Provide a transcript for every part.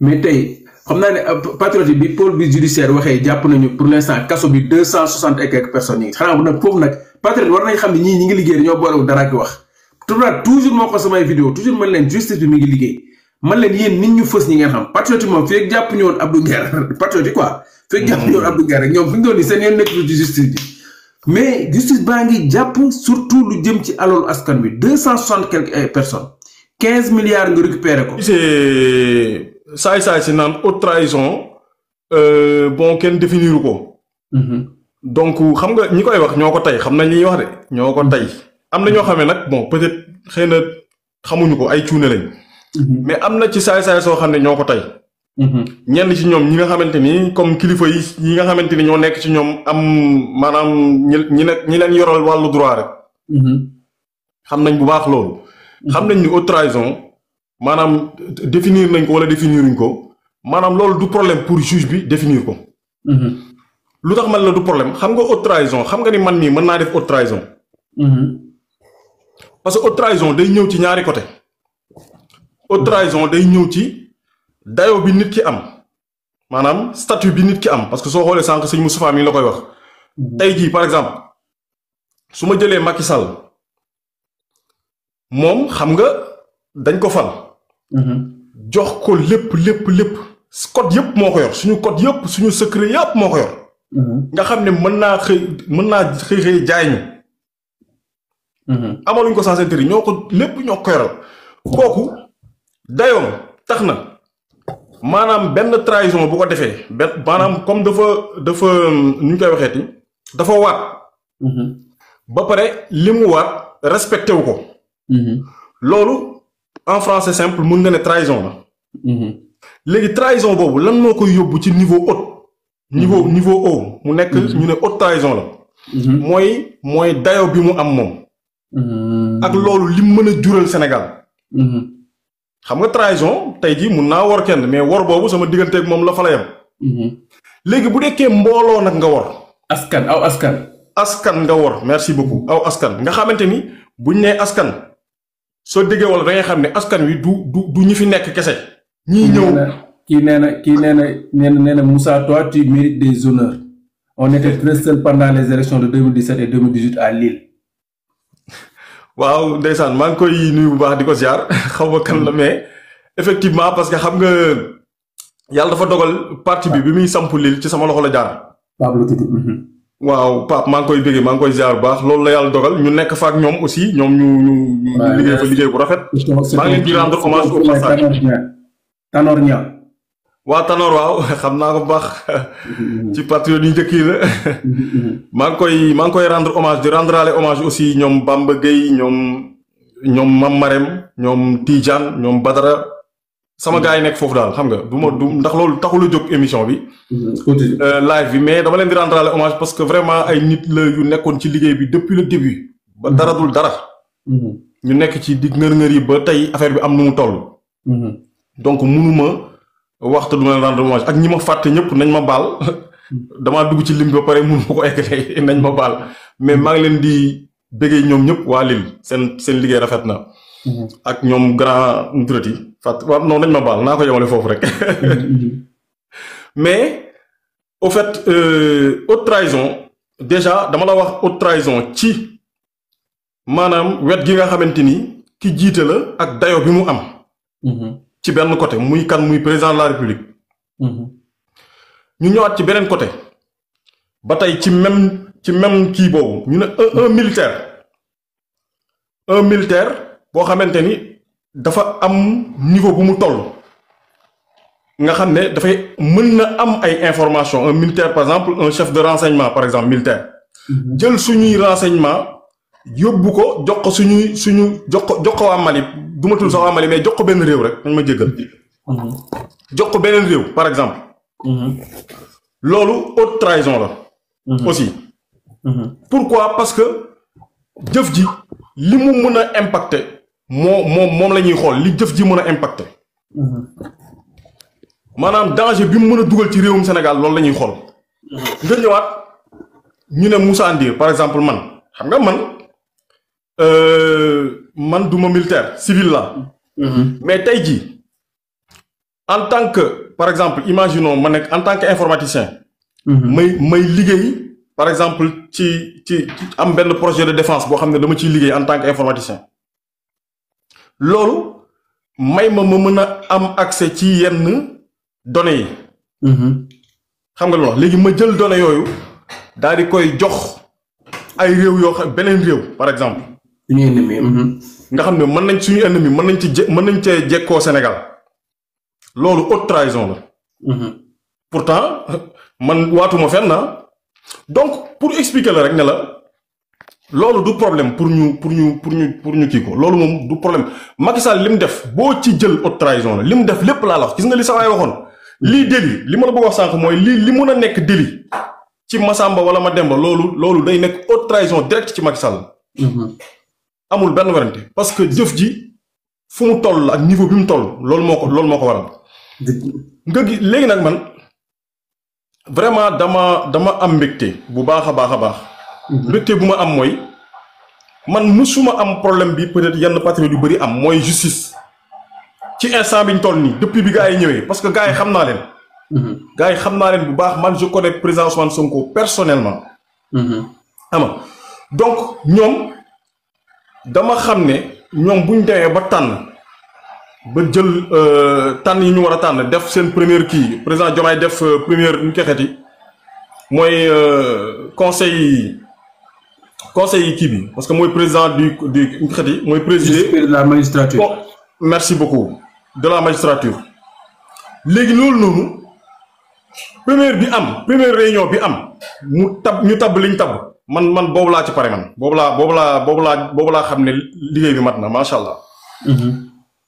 mais tey xam naa ne patriote bi pôle bi judiciaire waxee jàpp nañu pour l'instant kaso bi 260 et quelques personnes yi xanaa nag foofu nag patriote war nañ xam ne ñii ñi ngi liggéey dañoo boolewul dara ki wax toujours moo ko samay vidéo toujours man leen justice bi mi ngi liggéey man leen yéen nit ñu fës ñi ngeen xam patriote yi moom feeg jàpp ñu woon Abdou Nguer patriote yi quoi feeg jàpp ñu woon Abdou Nguer rek ñoom fi ñu doon ni seen yoon nekk ci justice bi mais justice baa ngi jàpp surtout lu jëm ci alalu askan wi 260 quelques personnes 15 milliards nga récupéré ko. c'est saay si naan haute trahison bon kenn définir ko. donc xam nga ñi koy wax ñoo ko tey xam nañ li ñuy wax de ñoo ko tey am na ñoo xam ne nag bon peut-être xëy na xamuñu ko ay cuune lañ. mais am na ci saay soo xam ne ñoo ko tey. ñenn ci ñoom ñi nga xamante ni comme kilifa yi nga xamante ni ñoo nekk ci ñoom am maanaam ñi leen yoral wàllu droit rek. xam nañ bu baax loolu. xam nañ ni haute trahison maanaam définir nañ ko wala définiruñ ko maanaam loolu du problème pour juge bi définir ko. lu tax man la du problème xam nga haute trahison xam nga ni man mii mën naa def haute trahison. parce que haute trahison day ñëw ci ñaari côté. haute trahison day ñëw ci dayo bi nit ki am maanaam statut bi nit ki am parce que soo xoolee sànq sëñ Moustapha mi la koy wax. tey jii par exemple su ma jëlee Macky Sall moom xam nga dañ ko fal. jox ko lépp code yëpp moo ko yor suñu code yëpp suñu secret yëpp moo ko yor. nga xam ne mën naa xëy jaay ñu. amaluñ ko sens interdit ñoo ko lépp ñoo ko yoral. kooku dayoom tax na maanaam benn trahison bu ko defee maanaam comme dafa nu ñu koy waxeeti dafa waat. ba pare li mu waat respecté wu ko. loolu en français simple mun nga ne trahison la. léegi trahison boobu lan moo koy yóbbu ci niveau haut. niveau haut mu nekk ñu ne haute trahison la. mooy dayo bi mu am moom. ak loolu lim mën a jural Sénégal. xam nga trahison tey jii mun naa wor kenn mais wor boobu sama digganteeg moom la fa la yem. léegi bu nekkee mbooloo nag nga wor. askan nga wor merci beaucoup aw askan nga xamante ni buñ nee askan soo déggee wala da ngay xam ne askan wi du ñi fi nekk kese. ñii ñëw kii nee na Moussa toi tu mérites des honneurs. On était très seuls pendant les élections de 2017 et 2018 à Lille. waaw ndeysaan maa ngi koy nuyu bu baax di ko ziar xaw ma kan la mais effectivement parce que xam nga yàlla dafa dogal parti bi muy samp Lille ci sama loxo la jaar. Pape la tudd. waaw Pape maa ngi koy bëggee maa ngi koy ziar bu baax loolu la yàlla dogal ñu nekk fa ak ñoom aussi ñoom ñu liggéey fa liggéey bu rafet. maa ngi leen di rendre hommage au passage. Tanor Niang. waa Tanor waaw xam naa ko bu baax ci patriote yu njëkk yi la maa ngi koy rendre hommage di rendraale hommage aussi ñoom Bamba Gueye ñoom Mam Marème ñoom Tidiane ñoom Badara sama gars yi nekk foofu daal xam nga du ndax loolu taxul a jóg émission bi. live bi mais dama leen di rendraale hommage parce que vraiment ay nit la yu nekkoon ci liggéey bi depuis le début. ba dara dul dara. ñu nekk ci di ngër-ngër yi ba tey affaire bi am nu mu toll. donc munuma waxtu du ma leen rendre hommage ak ñi ma fàtte ñëpp nañ ma baal damaa dugg ci lim ba pare mun ma ko eggalee nañ ma baal mais maa ngi leen di bëggee ñoom ñëpp waa Lille seen liggéey rafet na. ak ñoom grand nutrati fàtt waaw non nañ ma baal naa ko yemale foofu rek. mais au fait haute trahison déjà dama la wax haute trahison ci maanaam wet gi nga xamante ni ki jiite la ak dayo bi mu am. ci benn côté muy kan muy président de la république. ñu ñëwaat ci beneen côté ba tey ci même kii boobu ñu ne un militaire boo xamante ni dafa am niveau bu mu toll nga xam ne dafay mën na am ay information un militaire par exemple un chef de renseignement par exemple militaire jël suñuy renseignement yóbbu ko jox ko waa Mali du ma tudd sax waa Mali mais jox ko benn réew rek dañ ma jéggal jox ko beneen réew par exemple loolu haute trahison la aussi pourquoi parce que jëf ji li mu mën a impacter moom la ñuy xool li jëf ji mën a impacter maanaam danger bi mu mën a dugal ci réewum Sénégal loolu la ñuy xool nga ñëwaat ñu ne Moussa Ndir par exemple man xam nga man duma militaire civil la mais tey jii en tant que par exemple imaginons ma nekk en tant que informaticien. may liggéey par exemple ci am benn projet de défense boo xam ne dama ciy liggéey en tant que informaticien loolu may ma mën a am accès ci yenn données yi. xam nga lu wax léegi ma jël données yooyu daal di koy jox ay réew yoo xam beneen réew par exemple. suñu ennemi. nga xam ne mën nañ suñu ennemi mën nañ cee jekkoo Sénégal loolu haute trahison la. pourtant man waatuma fenn na donc pour expliquer la rek ne la loolu du problème pour ñu kii ko loolu moom du problème Macky Sall li mu def boo ci jël haute trahison la li mu def lépp laa la wax gis nga li sa waay waxoon lii délit li ma la bëgg wax sànq mooy li mun a nekk délit ci Massamba wala Mademba loolu day nekk haute trahison direct ci Macky Sall. amul benn werante parce que jëf ji fu mu toll ak niveau bi mu toll loolu moo ko waral. nga gi léegi nag man vraiment dama am mbégte bu baax a baax. mbégte bu ma am mooy man musuma am problème bi peut-être yenn patriotes yu bëri am mooy justice ci instant bi ñu toll nii depuis bi gars yi ñëwee parce que gars yi xam naa leen. gars yi xam naa leen bu baax man je connais président Ousmane Sonko personnellement. ama donc ñoom dama xam ne ñoom bu ñu demee ba tànn ba jël tànn yi ñu war a tànn def seen première kii président Diomaye def première ñu kexeti mooy conseil kii bi parce que mooy président du ñu kexeti mooy présider de la magistrature. Bon, merci beaucoup de la magistrature léegi loolu noonu première réunion bi am ñu tabb liñ tabb man boobu laa ci pare man boobu laa xam ne liggéey bi mat na macha allah.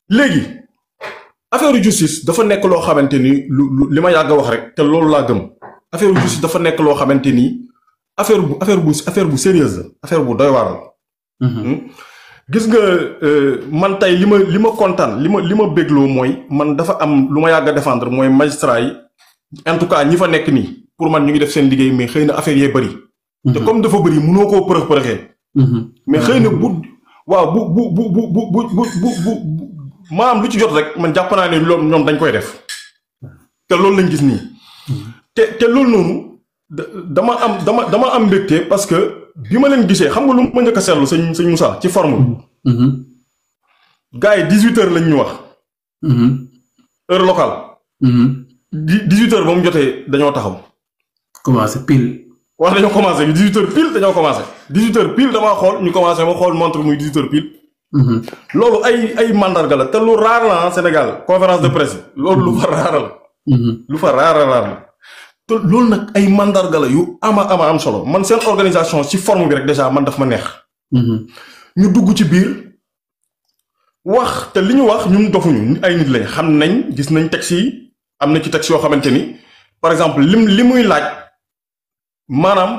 léegi affaire justice dafa nekk loo xamante ni li ma yàgg a wax rek te loolu laa gëm affaire justice dafa nekk loo xamante ni affaire bu sérieuse la affaire bu doy waar la. gis nga man tey li ma kontaan li ma bégloo mooy man dafa am lu ma yàgg a défendre mooy magistrat yi en tout cas ñi fa nekk nii pour man ñu ngi def seen liggéey mais xëy na affaire yee bëri. te comme dafa bëri mënoo koo përëxee. mais xëy na bu maanaam lu ci jot rek man jàpp naa ne loolu ñoom dañ koy def te loolu lañ gis nii. te loolu noonu dama am mbégte parce que bi ma leen gisee xam nga lu ma njëkk a seetlu sëñ Moussa ci forme bi. gars yi 18h lañ ñu wax. heure locale. 18h ba mu jotee dañoo taxaw. commencé pile. wax dañoo commencé 18h pile dañoo commencé 18h pile damaa xool ñu commencé ma xool montre muy 18h pile. loolu ay mandarga la te lu raar la Sénégal conférence de presse loolu lu fa raar la. lu fa raar la te loolu nag ay mandarga la yu ama am solo man seen organisation ci forme bi rek déjà man daf ma neex. ñu dugg ci biir wax te li ñu wax ñun dofuñu ay nit lañ xam nañ gis nañ texte yi am na ci texte yoo xamante ni par exemple li muy laaj. maanaam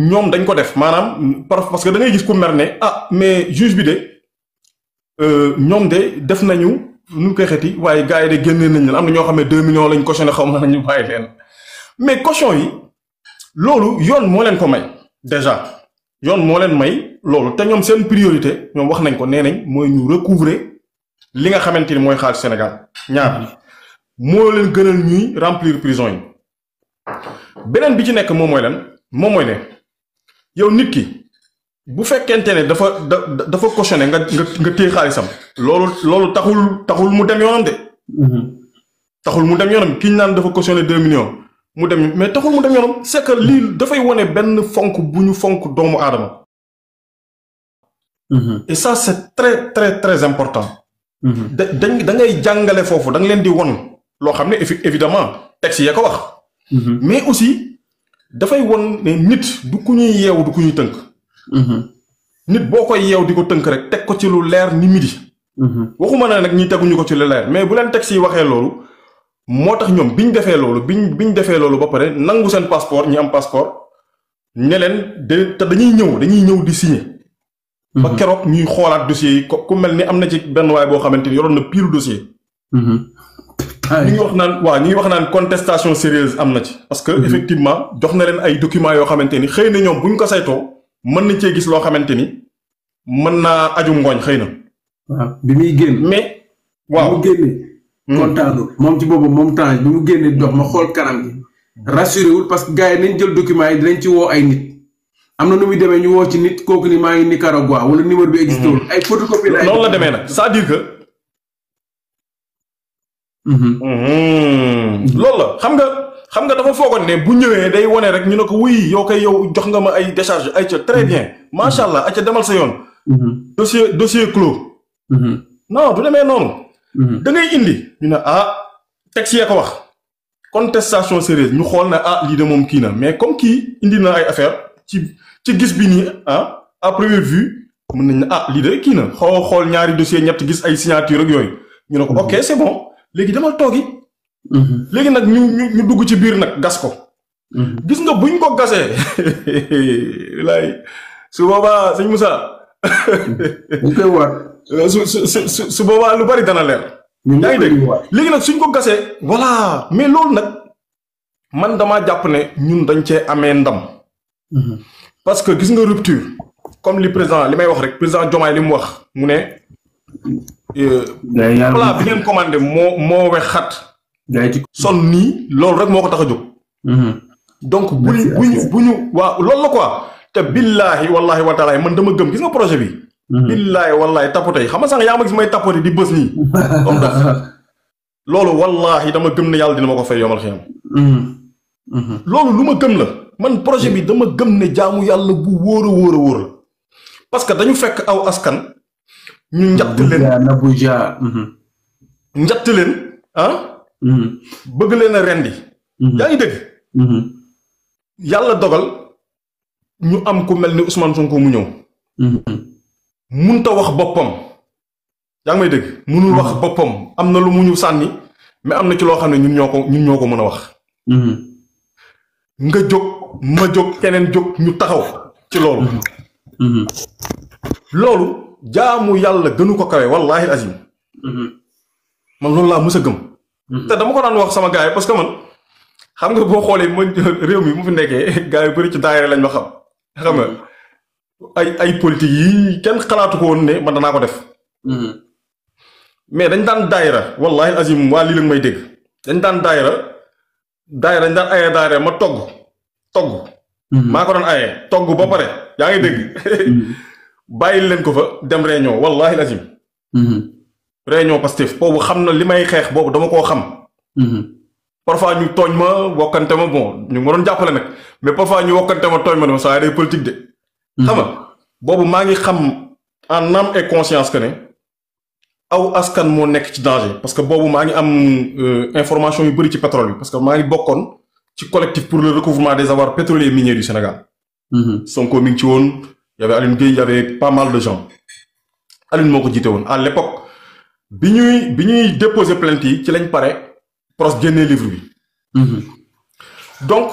ñoom dañ ko def maanaam parce que da ngay gis ku mer ne mais juge bi de ñoom de def nañu nu koy xeti waaye gars yi de génnee nañ leen am na ñoo xam ne 2 millions lañ cautionné xaw ma nañu bàyyi leen mais caution yi loolu yoon moo leen ko may déjà yoon moo leen may loolu te ñoom seen priorité ñoom wax nañ ko nee nañ mooy ñu recouvrer li nga xamante ni mooy xaalis Sénégal ñaar moo leen gënal ñuy remplir prison yi. beneen bi ci nekk moom mooy ne yow nit ki bu fekkente ne dafa cautionné nga téye xaalisam loolu taxul mu dem yoonam de. taxul mu dem yoonam ki ñu naan dafa cautionné 2 millions mu dem mais taxul mu dem yoonam c'est que lii dafay wone benn fonk bu ñu fonk doomu aadama. et ça c'est très très très important. da ngay jàngale foofu da nga leen di won loo xam ne évidemment texte yee ko wax. mais aussi dafay won ne nit du ku ñuy yeew du ku ñuy tënk. nit boo koy yeew di ko tënk rek teg ko ci lu leer ni midi. waxuma na nag ñi teguñu ko ci lu leer mais bu leen texte yi waxee loolu moo tax ñoom biñ defee loolu ba pare nangu seen passeport ñi am passeport ne leen te dañuy ñëw di signer. ba keroog ñuy xoolaat dossiers yi ku mel ni am na ci benn waay boo xamante ni yoroon na pire dossier. ñu ngi wax naan contestation sérieuse am na ci. parce que effectivement jox na leen ay documents yoo xamante ni xëy na ñoom buñ ko saytoo mën nañ cee gis loo xamante ni mën naa aju ngooñ xëy na. waaw bi muy génn. mais waaw bi mu génnee kontaanul moom ci boobu moom Tange bi mu génnee dox ma xool kanam gi. rassuré wul parce que gars yi nañ jël documents yi dinañ ci woo ay nit. am na nu muy demee ñu woo ci nit kooku ni maa ngi Nicaragua wala numéro bi existé wul. ay photocopie la ay noonu la demee nag c'est-à-dire que. loolu la xam nga dafa foogoon ne bu ñëwee day wone rek ñu ne ko wuy yow kay yow jox nga ma ay décharge ay ca très bien macha allah ay ca demal sa yoon. dossier clos. non du demee noonu. da ngay indi ñu ne texte yee ko wax contestation sérieuse ñu xool ne lii de moom kii na mais comme kii indi na ay affaire ci gis bi nii à première vue mën nañ ne lii de kii na xool ñaari dossier ñett gis ay signature ak yooyu ñu ne ko ok c'est bon léegi demal toogi. léegi nag ñu dugg ci biir nag gas ko. gis nga buñ ko gasee laay su boobaa sëñ Moussa. ñu koy waat. su boobaa lu bari dana leer. yaa ngi dégg léegi nag suñ ko gasee. voilà mais loolu nag man damaa jàpp ne ñun dañ cee amee ndam. parce que gis nga rupture comme li may wax rek président Diomaye li mu wax mu ne. plat bi ngeen commandé moo wex xat. son nii loolu rek moo ko tax a jóg. donc bu ñu waaw loolu la quoi te billaahi wallaahi wa taala man dama gëm gis nga projet bi. billaahi wallaahi tapote yi xam nga sax yaa ma gis may tapote di bës nii. comme daf loolu wallaahi dama gëm ne yàlla dina ma ko fay yomal xiyam. loolu lu ma gëm la man projet bi dama gëm ne jaamu yàlla bu wóor a wóor la parce que dañu fekk aw askan. ñu njatt leen njatt leen bëgg leen a rendi. yaa ngi dëgg. yàlla dogal ñu am ku mel ni Ousmane Sonko mu ñëw. munta wax boppam. yaa ngi may dëgg munul wax boppam am na lu mu ñu sànni mais am na ci loo xam ne ñun ñoo ko mën a wax. nga jóg ma jóg keneen jóg ñu taxaw ci loolu. loolu jaamu yàlla gënu ko kawe wallaahi azim. man loolu laa mës a gëm. te dama ko daan wax sama gars yi parce que man xam nga boo xoolee ma réew mi mu fi nekkee gars yu bëri ci daayira lañ ma xam nga ay politique yi kenn xalaatu ko woon ne man danaa ko def. mais dañ daan daayira wallaahi azim waa lii la may dégg dañ daan daayira dañ daan aye daayira ma togg. maa ko doon aye togg ba pare yaa ngi dégg. bàyyil leen ko fa dem réunion wallaahi azim. réunion Pastef boobu xam na li may xeex boobu dama koo xam. parfois ñu tooñ ma wokkante ma bon ñu ma doon jàppale nag mais parfois ñu wokkante ma tooñ ma ne ma saa day politique de. xam nga boobu maa ngi xam en âme et conscience que ne aw askan moo nekk ci danger parce que boobu maa ngi am information yu bëri ci pétrole bi parce que maa ngi bokkoon ci collectif pour le recouvrement des avoirs pétroliers miniers du Sénégal. Sonko mi ngi ci woon y avait Aline Gueye y avait pas mal de gens Aline moo ko jiite woon à l'époque bi ñuy déposer plainte yi ci lañ pare pros génnee livre bi. donc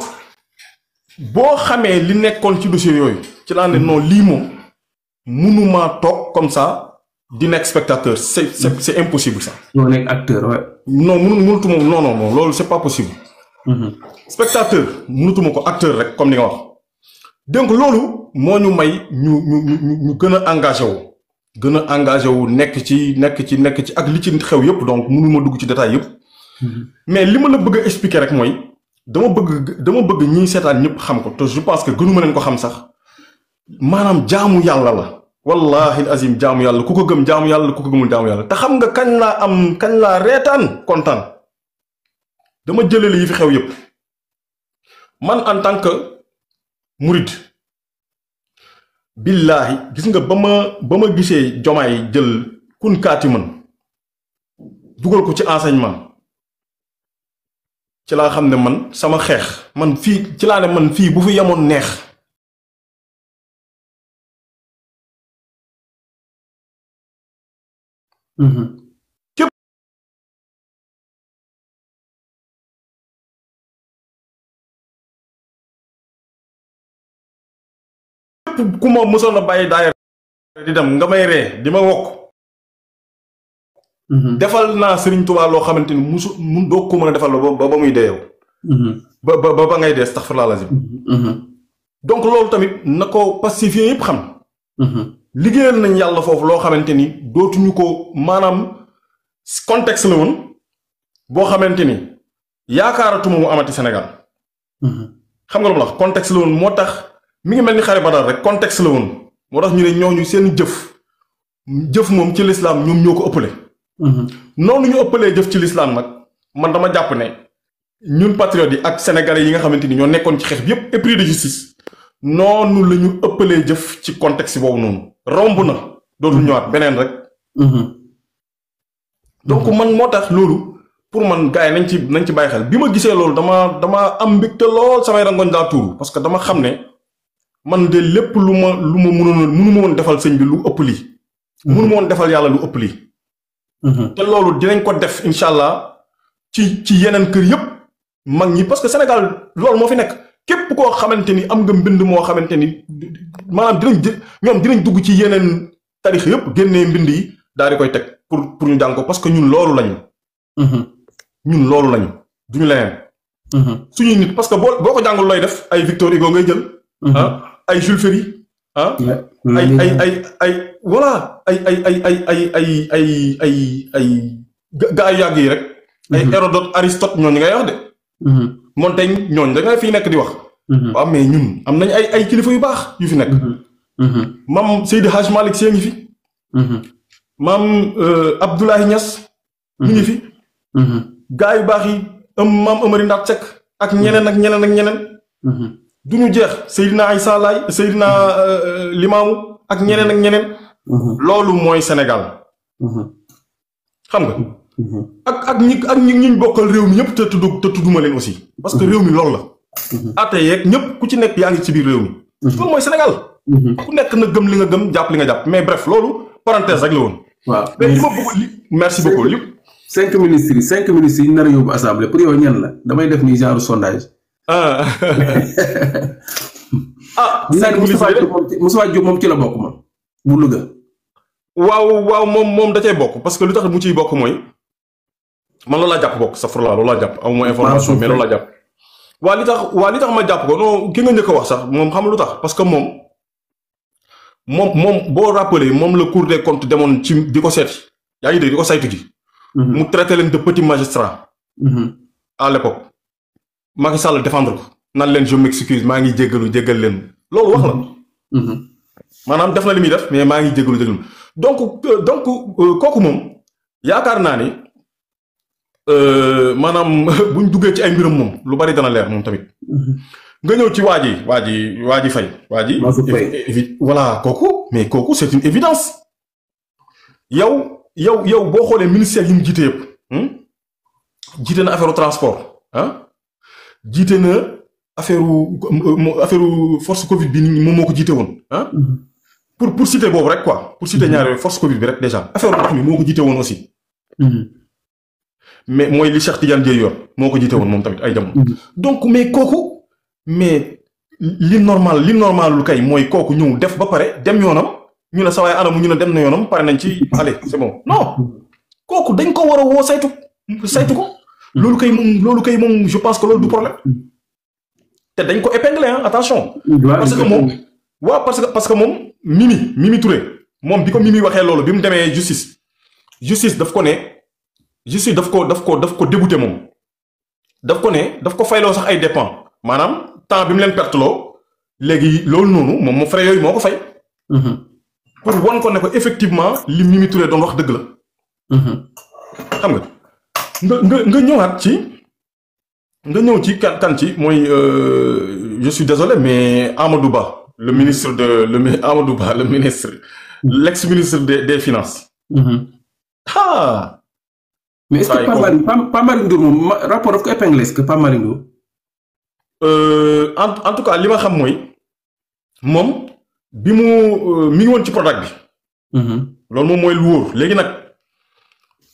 boo xamee li nekkoon ci dossier yooyu ci laa ne non lii moom mënumaa toog comme ça di nekk spectateur c'est impossible ça. doo nekk acteur ouais. non mënutuma non loolu c'est pas possible. spectateur mënutuma ko acteur rek comme ni nga wax. donc loolu moo ñu may ñu gën a engagé wu nekk ci ak li ci xew yëpp donc mënuma dugg ci détail yëpp. mais li ma la bëgg a expliquer rek mooy dama bëgg ñiy seetaan ñëpp xam ko te je pense que gënuma leen ko xam sax maanaam jaamu yàlla la wallahi azim jaamu yàlla ku ko gëm jaamu yàlla ku ko gëmul jaamu yàlla te xam nga kañ laa reetaan kontaan dama jëlale yi fi xew yëpp man en tant que murid billaahi gis nga ba ma gisee Diomaye jël kun kaati man dugal ko ci enseignement ci laa xam ne man sama xeex man fii ci laa ne man fii bu fi yemoon neex. képp ku ma mësoon a bàyyi daayira di dem nga may ree di ma wokk. defal naa Serigne Touba loo xamante ni mun doo ko mën a defal la ba muy dee yow. ba ngay dee astaghfirullah lazim. donc loolu tamit na ko pacifier yëpp xam. liggéeyal nañ yàlla foofu loo xamante ni dootuñu ko maanaam contexte la woon boo xamante ni yaakaaratuma mu amati Sénégal. xam nga lu ma wax contexte la woon moo tax mi ngi mel ni xare Badar rek contexte la woon moo tax ñu ne ñooñu seen jëf moom ci l'islam ñoom ñoo ko ëppale. noonu ñu ëppalee jëf ci l'islam nag man dama jàpp ne ñun patriotes yi ak sénégalais yi nga xamante ni ñoo nekkoon ci xeex bi yépp épris de justice noonu la ñu ëppalee jëf ci contexte boobu noonu romb na dootul ñëwaat beneen rek. donc man moo tax loolu pour man gars yi nañ ci bàyyi xel bi ma gisee loolu dama am mbégte lool samay rangoñ daa tuuru parce que dama xam ne man de lépp lu ma mënu ma woon defal sëñ bi lu ëpp lii. mënu ma woon defal yàlla lu ëpp lii. te loolu dinañ ko def incha allah ci yeneen kër yëpp mag ñi parce que Sénégal loolu moo fi nekk képp koo xamante ni am nga mbind moo xamante ni maanaam ñoom dinañ dugg ci yeneen tarix yëpp génnee mbind yi daal di koy teg pour ñu jàng ko parce que ñun loolu lañu. ñun loolu lañu duñu leneen. suñuy nit parce que boo ko jàngul looy def ay Victor Hugo ngay jël. ay Jules Ferry. ay voilà ay gaa yu yàgg yi rek. ay Hérodote Aristote ñooñu ngay wax de. Montaigne ñooñu da nga fi nekk di wax. waaw mais ñun am nañ ay kilifa yu baax yu fi nekk. maam Seydi Hadj Malick Sy ngi fi. maam Abdoulaye Niass. mi ngi fi. gaa yu baax yi maam Amary Ndack Seck ak ñeneen ak ñeneen ak ñeneen. du ñu jeex Seydina Issa Laye Seydina Limamou ak ñeneen ak ñeneen. loolu mooy Sénégal. xam nga. ak ñi bokkal réew mi ñëpp te tudduma leen aussi. parce que réew mi loolu la. ate yeeg ñëpp ku ci nekk yaa ngi ci biir réew mi. loolu mooy Sénégal. ku nekk na gëm li nga gëm jàpp li nga jàpp mais bref loolu parenthèse rek la woon. waaw mais li ma bëgg merci beaucoup li. 5 ministres yi nar a yóbbu assemblée pour yow ñan la damay def nii genre sondage. Moussa Diop moom ci la bokk moom bu Louga. waaw moom da cay bokk parce que lu tax mu ciy bokk mooy man loolu laa jàpp bokk safrala loolu laa jàpp amuma information mais loolu laa jàpp. waa li tax ma jàpp ko non ki nga njëkk a wax sax moom xam lu tax parce que moom boo rappelé moom la Cour des comptes demoon ci di ko seeti yaa ngi dégg di ko saytu ji. mu traité leen de petit magistrat. à l'époque Macky Sall défendre ko nan leen je m'excuse maa ngi jéggal leen loolu wax la. maanaam def na li muy def mais maa ngi jéggalu donc kooku moom yaakaar naa ni maanaam buñ duggee ci ay mbiram moom lu bari dana leer moom tamit. nga ñëw ci waa ji fay. voilà kooku c'est une évidence. yow boo xoolee ministère yi mu jiite yëpp. jiite na affaire transport jiite na affaire force Covid bi moom moo ko jiite woon pour citer boobu rek quoi pour citer ñaari force Covid bi rek déjà affaire ndox mi moo ko jiite woon aussi. mais mooy li Cheikh Tidiane Dièye yor moo ko jiite woon moom tamit ay jamono. donc mais kooku li normal lu kay mooy kooku ñëw def ba pare dem yoonam ñu ne sa waay anamu ñu ne dem na yoonam pare nañ ci allez c'est bon non kooku dañ ko war a woo saytu ko. loolu kay moom je pense que loolu du problème. te dañ ko épinglé attention. parce que moom Mimi Touré moom bi ko Mimi waxee loolu bi mu demee justice daf ko débouté moom. daf ko fayloo sax ay dépens maanaam temps bi mu leen perteloo léegi loolu noonu moom mu frais yooyu moo ko fay. pour wan ko ne ko effectivement li Mimi Touré doon wax dëgg la. xam nga. nga ñëw ci kan ci mooy je suis désolé mais Amadou Ba le ministre l'ex-ministre des finances. mais est-ce que Pape Malick Ndour moom rapport daf ko épinglé est-ce que Pape Malick Ndour. en tout cas li ma xam mooy moom bi mi ngi woon ci Prodac bi. loolu moom mooy lu wóor léegi nag.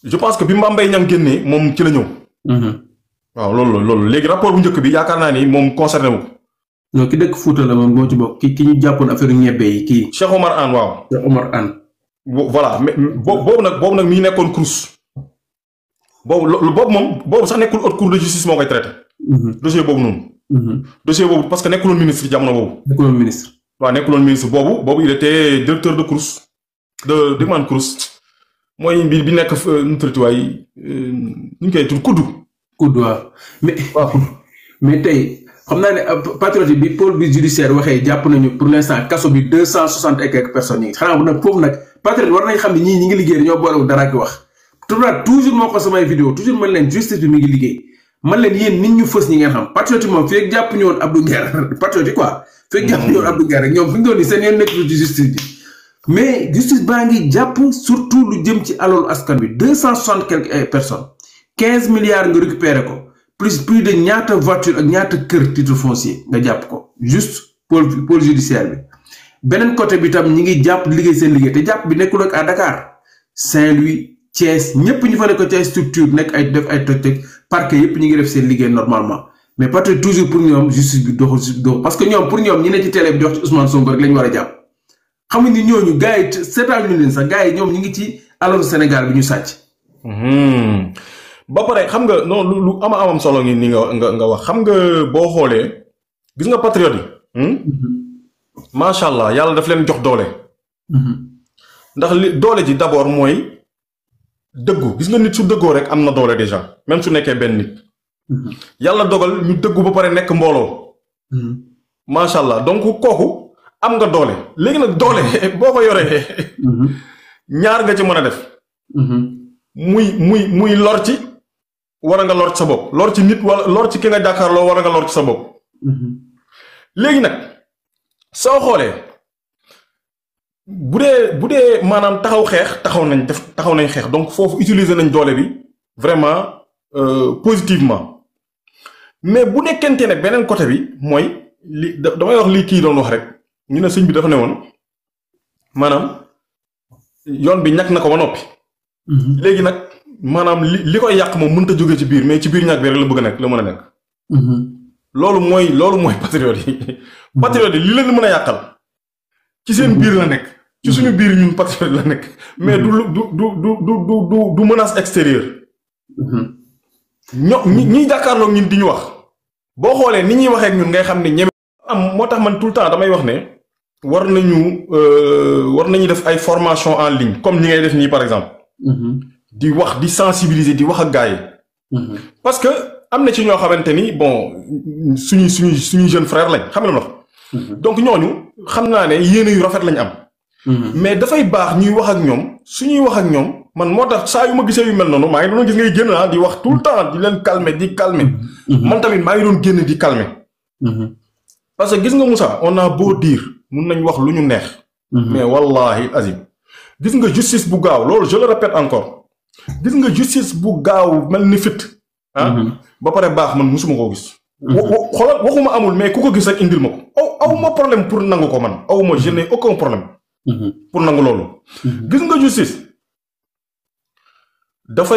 je pense que bi Mame Mbaye Niang génnee moom ci la ñëw. waaw loolu léegi rapport bu njëkk bi yaakaar naa ni moom concerné wu ko. non ki dëkk Fouta la moom moo ci bokk ki ñu jàppoon affaire ñebbe yi kii. Cheikh Omar Anne waaw. Cheikh Omar Anne. voilà mais boobu nag mi ngi nekkoon CROUS. boobu sax nekkul haute cour de justice moo koy traité. dossier boobu noonu. dossier boobu parce que nekkuloon ministre jamono boobu. nekkuloon ministre boobu il était directeur de CROUS de man CROUS. mooy bi nekk nu tuddati waay ñu koy tudd kuddu. kuddu waaw mais tey xam naa ne patriote bi pôle bi judiciaire waxee jàpp nañu pour l'instant kaso bi 260 et quelques personnes yi xanaa nag foofu nag patriote war nañ xam ne ñi ngi liggéey ñoo boolewul dara ki wax toujours moo ko samay vidéo toujours man leen justice bi mi ngi liggéey man leen yéen nit ñu fës ñi ngeen xam patriote moom fekk jàpp ñu woon Abdou Nguer patriote quoi fekk jàpp ñu woon Abdou Nguer rek ñoom fi ñu doon ni seen yoon nekk ci justice bi mais justice baa ngi jàpp surtout lu jëm ci alalu askan bi 260 quelques personnes 15 milliards nga récupéré ko plus de ñaata voiture ak ñaata kër titre foncier nga jàpp ko juste pôle judiciaire bi beneen côté bi tam ñi ngi jàpp liggéey seen liggéey te jàpp bi nekkul ak à Dakar Saint-Louis Thiès ñëpp ñu fa nekk ci ay structure nekk ay def ay toj parquet yëpp ñu ngi def seen liggéey normalement mais peut-être toujours pour ñoom justice bi dox parce que ñoom pour ñoom ñi ne ci télé bi di wax ci Ousmane Sonko rek lañu war a jàpp xamuñ ni ñooñu gars yi seetaan ñu leen sax gars yi ñoom ñu ngi ci alalu Sénégal bi ñu sàcc. ba pare xam nga non lu amam solo ngi ni nga wax xam nga boo xoolee gis nga patriote yi. macha allah yàlla daf leen jox doole. ndax doole ji d'abord mooy dëggu gis nga nit su dëggoo rek am na doole déjà même su nekkee benn nit. yàlla dogal ñu dëggu ba pare nekk mbooloo. macha allah donc kooku am nga doole léegi nag doole boo ko yoree. ñaar nga ci mën a def. muy lor ci. war nga lor ci sa bopp lor ci nit wala lor ci ki nga jàkkaarloo war nga lor ci sa bopp. léegi nag soo xoolee bu dee maanaam taxaw nañ xeex donc foofu utiliser nañ doole bi vraiment positivement mais bu nekkente ne beneen côté bi mooy li damay wax li kii doon wax rek ñu ne sëñ bi dafa ne woon maanaam yoon bi ñàkk na ko ba noppi. léegi nag. maanaam li koy yàq moom mënut a jóge ci biir mais ci biir ñàkk bi rek la bëgg a nekk la mën a nekk. loolu mooy patriote yi. patriote yi li leen mën a yàqal. ci seen biir la nekk. ci suñu biir ñun patriote la nekk. mais du menace extérieure. ñiy jàkkaarloog ñun di ñu wax. boo xoolee ni ñuy waxee ak ñun ngay xam ne ñeme. am moo tax man tout le temps damay wax ne. war nañu def ay formation en ligne comme ñi ngay def nii par exemple. di wax di sensibiliser di wax ak gars yi. parce que am na ci ñoo xamante ni bon suñu jeune frère lañ xam nga lu donc ñooñu xam naa ne yéene yu rafet lañ am. mais dafay baax ñuy wax ak ñoom suñuy wax ak ñoom man moo tax saa yu ma gisee yu mel noonu maa ngi doon gis ngay génn di wax tout le temps di leen calmer di calmer. man tamit maa ngi doon génn di calmer. parce que gis nga Moussa on a beau dire mun nañ wax lu ñu neex. mais wallahi azim gis nga justice bu gaaw loolu je le répète encore. gis nga justice bu gaaw mel ni fit ba pare baax man musuma koo gis. xoolal waxuma amul mais ku ko gis rek indil ma ko aw ma problème pour nangu ko man aw ma je n'ai aucun problème. pour nangu loolu. gis nga justice dafa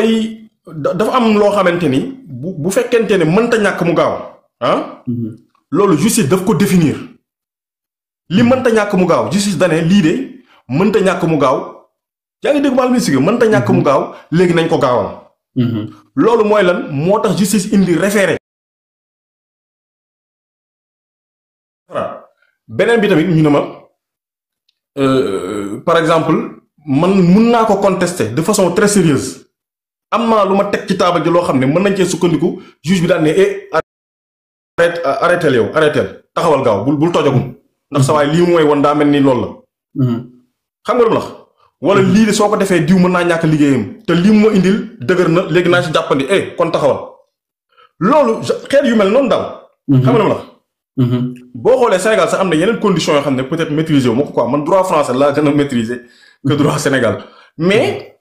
am loo xamante ni bu fekkente ne mënta ñàkk mu gaaw loolu justice daf ko définir li mënta ñàkk mu gaaw justice dane lii de mënta ñàkk mu gaaw. yaa ngi dégg mal musique mënta ñàkk mu gaaw léegi nañ ko gaawal. loolu mooy lan moo tax justice indi référé. beneen bi tamit ñu ne ma par exemple man mun naa ko contester de façon très sérieuse am naa lu ma teg ci taabal ji loo xam ne mën nañ cee sukkandiku juge bi daan ne arrêté yow arrêté taxawal gaaw bul tojagum ndax sa waay lii mooy woon daa mel ni loolu la. xam nga lu ma la wala lii de soo ko defee diw mën naa ñàkk liggéeyam te lii mu ma indil dëgër na léegi naa ci jàppandi kon taxawal loolu xeet yu mel noonu daal. xam nga la boo xoolee Sénégal sax am na yeneen conditions yoo xam ne peut-être maîtriser wu ma ko quoi man droit français laa gën a maîtriser que droit Sénégal mais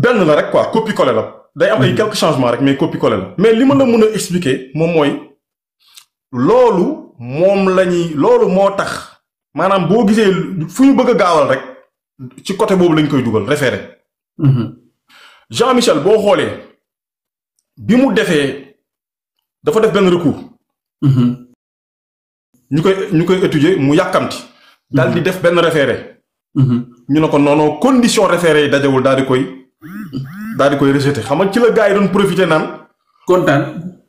benn la rek quoi copie-coller la day am ay quelques changements rek mais copie-coller la mais li ma la mën a expliquer moom mooy loolu moo tax maanaam boo gisee fu ñu bëgg a gaawal rek. ci côté boobu lañ koy dugal référé. Jean-Michel boo xoolee bi mu defee dafa def benn recours. ñu koy étudier mu yàkkamti. daal di def benn référé. ñu ne ko non condition référé yi dajewul daal di koy rejeté xam nga ci la gars yi doon profité naan. kontaan.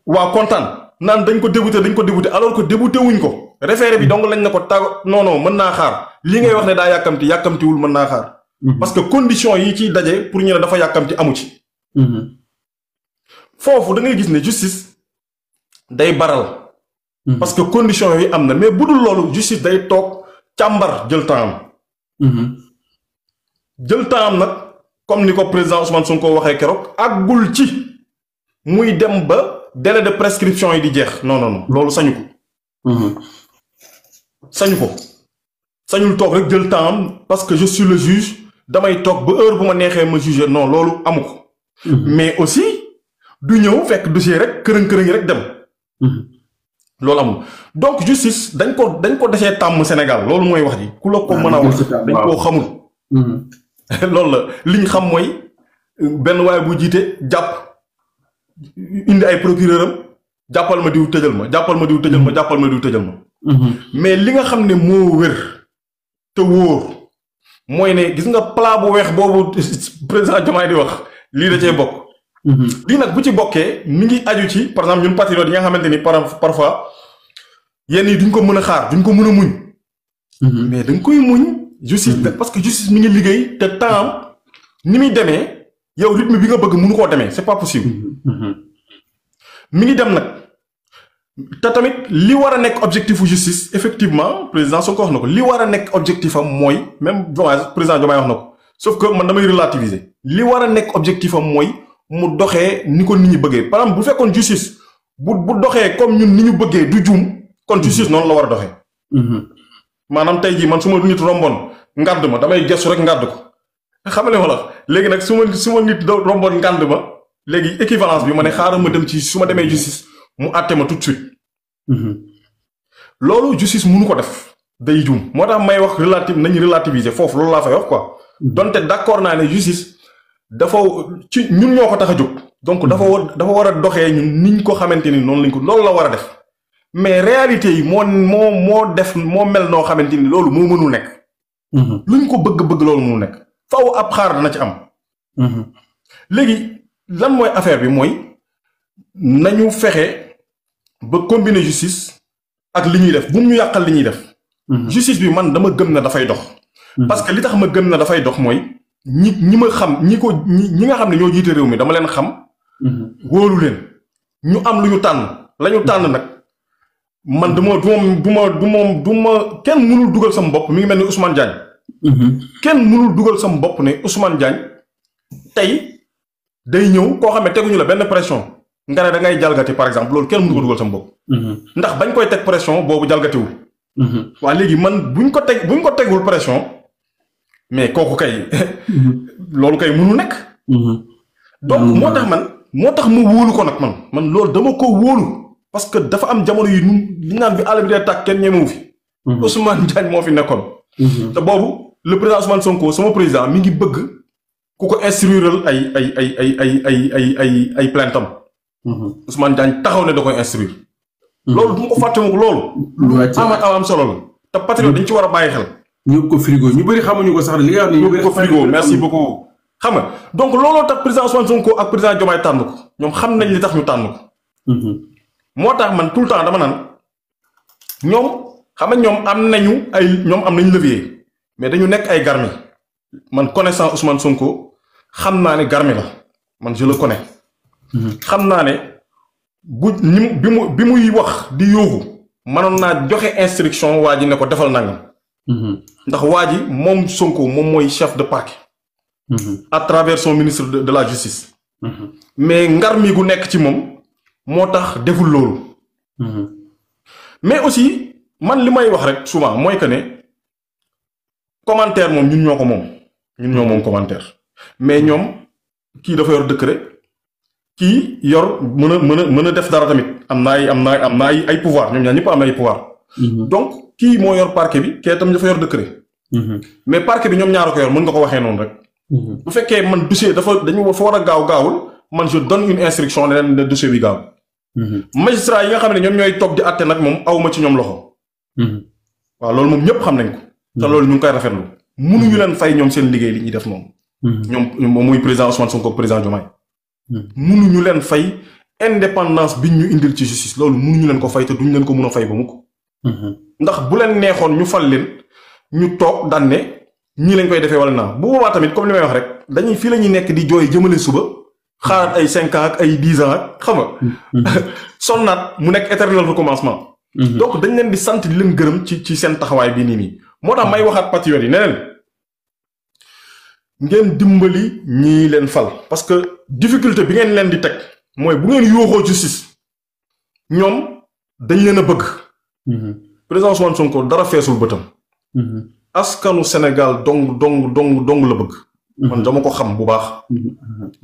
waaw kontaan naan dañ ko débouté alors que débouté wuñ ko. référé bi donc lañ ne ko non mën naa xaar li ngay wax ne daa yàkkamtiwul mën naa xaar. parce que condition yi ciy daje pour ñu ne dafa yàkkamti amu ci. foofu da ngay gis ne justice day baral. parce que condition yi am na mais bu dul loolu justice day toog càmbar jël temps am. jël temps am nag comme ni ko président Ousmane Sonko waxee keroog àggul ci muy dem ba délai de prescription yi di jeex non non non loolu sañu ko. sañu ko sañul toog rek jël temps am parce que je suis le juge damay toog ba heure bu ma neexee ma juger non loolu amu ko. mais aussi du ñëw fekk dossier rek kërëng-kërëng rek dem. loolu amul donc justice dañ ko desee tàmm Sénégal loolu mooy wax ji ku la ko mën a wax dañ koo xamul. loolu la liñ xam mooy benn waaye bu jiite jàpp indi ay procureur am jàppal ma diw tëjal ma jàppal ma diw tëjal ma jàppal ma diw tëjal ma. mais li nga xam ne moo wér te wóor mooy ne gis nga plat bu weex boobu président Diomaye di wax lii da cee bokk. lii nag bu ci bokkee mi ngi aju ci par exemple ñun patriotes yi nga xamante ni parfois yenn yi duñ ko mën a xaar duñ ko mën a muñ. mais da nga koy muñ. justice parce que justice mi ngi liggéey te temps ni muy demee yow rythme bi nga bëgg mënu koo demee c'est pas possible. mi ngi dem nag te tamit li war a nekk objectifu justice effectivement président Sonko wax na ko li war a nekk objectif am mooy même président Diomaye wax na ko sauf que man damay relativiser li war a nekk objectif am mooy mu doxee ni ko nit ñi bëggee par exemple bu fekkoon justice bu doxee comme ñun ni ñu bëggee du juum kon justice noonu la war a doxee. maanaam tey jii man su ma nit romboon ngàdd ma damay gestu rek ngàdd ko xam nga wala léegi nag su ma nit romboon ngàdd ma léegi équivalence bi ma ne xaaral ma dem ci su ma demee justice mu àtte ma tout de suite. loolu justice mënu ko def day juum moo tax may wax nañu relativiser foofu loolu laa fay wax quoi. donte d'accord naa ne justice dafa ci ñun ñoo ko tax a jóg. donc dafa war a doxee ñun niñ ko xamante ni noonu lañ ko loolu la war a def. mais réalité yi moo mel noo xamante ni loolu moo mënul nekk. luñ ko bëgg loolu mënul nekk. faaw ab xaar dana ci am. léegi lan mooy affaire bi mooy nañu fexe ba combiner justice ak li ñuy def bu mu ñu yàqal li ñuy def. justice bi man dama gëm na dafay dox. parce que li tax ma gëm na dafay dox mooy ñi ma xam ñi nga xam ne ñoo jiite réew mi dama leen xam. wóolu leen ñu am lu ñu tànn la ñu tànn nag. man du ma kenn mënul dugal sama bopp mi ngi mel ni Ousmane Diagne. kenn mënul dugal sama bopp ne Ousmane Diagne tey day ñëw koo xam ne teguñu la benn pression nga ne da ngay jalgati par exemple loolu kenn mënu ko dugal sama bopp. ndax bañ koy teg pression boobu jalgatiwul. waa léegi man buñ ko tegul pression mais kooku kay loolu kay mënul nekk. donc moo tax ma wóolu ko nag man loolu dama ko wóolu. parce que dafa am jamono yi li naan bi àll bi dee tàkk kenn ñemewu fi. Ousmane Diagne moo fi nekkoon. te boobu le président Ousmane Sonko sama président mi ngi bëgg ku ko instruiral ay plainte am. Ousmane Diagne taxaw ne da koy instruire. loolu du ma ko fàtte moom loolu. lu am solo la. te patriote dañ ci war a bàyyi xel. ñu ko frigo ñu bëri xamuñu ko sax li nga xam ne ñu ko frigo merci beaucoup. xam nga donc looloo tax président Ousmane Sonko ak président Diomaye tànn ko ñoom xam nañ li tax ñu tànn ko. moo tax man tout le temps dama naan ñoom xam nga ñoom am nañ levier mais dañu nekk ay garmi man connaissant Ousmane Sonko xam naa ne garmi la man je le connais. xam naa ne bi muy wax di yóoxu mënoon naa joxe instruction waa ji ne ko defal nangam. ndax waa ji moom Sonko moom mooy chef de parquet. à travers son ministre de la justice. mais ngarmi gu nekk ci moom. moo tax deful loolu. mais aussi man li may wax rek souvent mooy que ne commentaire moom ñun ñoo ko moom. ñun ñoo moom commentaire. mais ñoom kii dafa yor décret kii yor mën a def dara tamit am na ay pouvoir ñoom ñaar ñëpp am na ay pouvoir. donc kii moo yor parquet bi kee tam dafa yor décret. mais parquet bi ñoom ñaar ko yor mën nga ko waxee noonu rek. bu fekkee man dossier dafa war a gaawul man je donne une instruction ne leen dossier bi gaaw. magistrat yi nga xam ne ñoom ñooy toog di àtte nag moom awma ci ñoom loxo. waaw loolu moom ñëpp xam nañ ko. te loolu ñu ngi koy rafetlu. mënuñu leen fay ñoom seen liggéey li ñuy def noonu. ñoom muy président Ousmane Sonko président Diomaye. mënuñu leen fay indépendance biñ ñu indil ci justice loolu mënuñu leen ko fay te duñ leen ko mën a fay ba mukk. ndax bu leen neexoon ñu fal leen ñu toog daan ne ñii lañ koy defee wala naa bu boobaa tamit comme li may wax rek dañuy fii la ñuy nekk di jooy jëmale suba xaaraat ay 5 ans ak ay 10 ans ak xam nga sonnaat mu nekk éternel recommencement. donc dañ leen di sant di leen gërëm ci seen taxawaay bii nii moo tax may waxaat patriotes yi ne leen ngeen dimbali ñii leen fal parce que difficulté bi ngeen leen di teg mooy bu ngeen yóoxoo justice ñoom dañ leen a bëgg. président Ousmane Sonko dara feesul bëtam. askanu Sénégal dong la bëgg. man dama ko xam bu baax.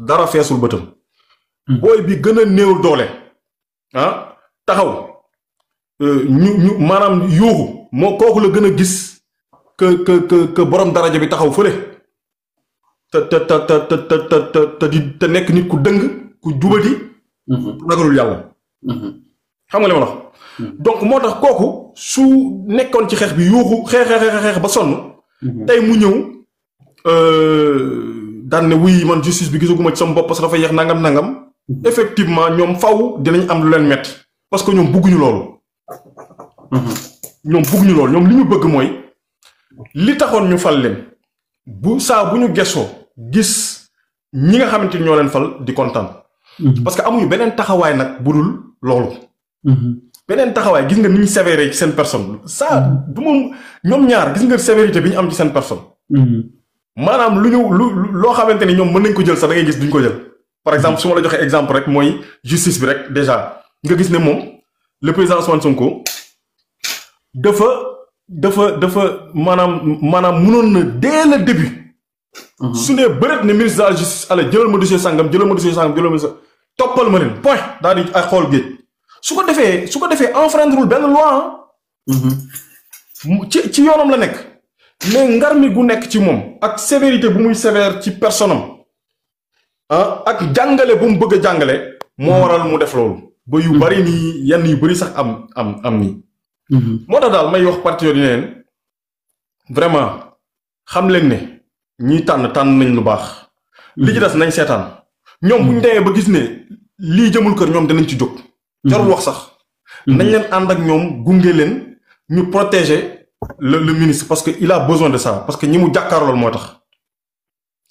dara feesul bëtam. booy bi gën a néew doole taxaw ñu maanaam yóoxu moo kooku la gën a gis que borom daraja bi taxaw fële. te nekk nit ku dëng ku jubati. ragalul yàlla. xam nga li ma wax. donc moo tax kooku su nekkoon ci xeex bi yuuxu xeex ba sonn. tey mu ñëw daan ne wuy man justice bi gisaguma ci sama bopp parce que dafa yeex nangam. effectivement ñoom faw dinañ am lu leen metti parce que ñoom bëgguñu loolu. ñoom li ñu bëgg mooy li taxoon ñu fal leen bu ñu gesoo gis ñi nga xamante ni ñoo leen fal di kontaan. parce que amuñu beneen taxawaay nag bu dul loolu. beneen taxawaay gis nga ni ñu sévère ci seen personne du moom ñoom ñaar gis nga sévérité bi ñu am ci seen personne. maanaam loo xamante ni ñoom mën nañ ko jël sax da ngay gis duñ ko jël. par exemple su ma la joxee exemple rek mooy justice bi rek déjà nga gis ne moom le président Ousmane Sonko dafa maanaam mënoon na dès le début. su ne bëreet ne ministre de la justice allez jëlal ma dossier sangam toppal ma leen point daal di ay xool géej. su ko defee enfreindrewul benn loi ci yoonam la nekk mais ngar mi gu nekk ci moom ak sévérité bu muy sévère ci personne am ak jàngale bu mu bëgg a jàngale moo waral mu def loolu ba yu bari nii yenn yu bari sax am nii moo tax daal may wax patriote yi ne leen vraiment xam leen ne ñiy tànn nañ lu baax li ci des nañ seetaan ñoom bu ñu demee ba gis ne lii jëmul kër ñoom dinañ ci jóg jarul wax sax nañ leen ànd ak ñoom gunge leen ñu protéger le ministre parce que il a besoin de ça parce que ñi mu jàkkaarlool moo tax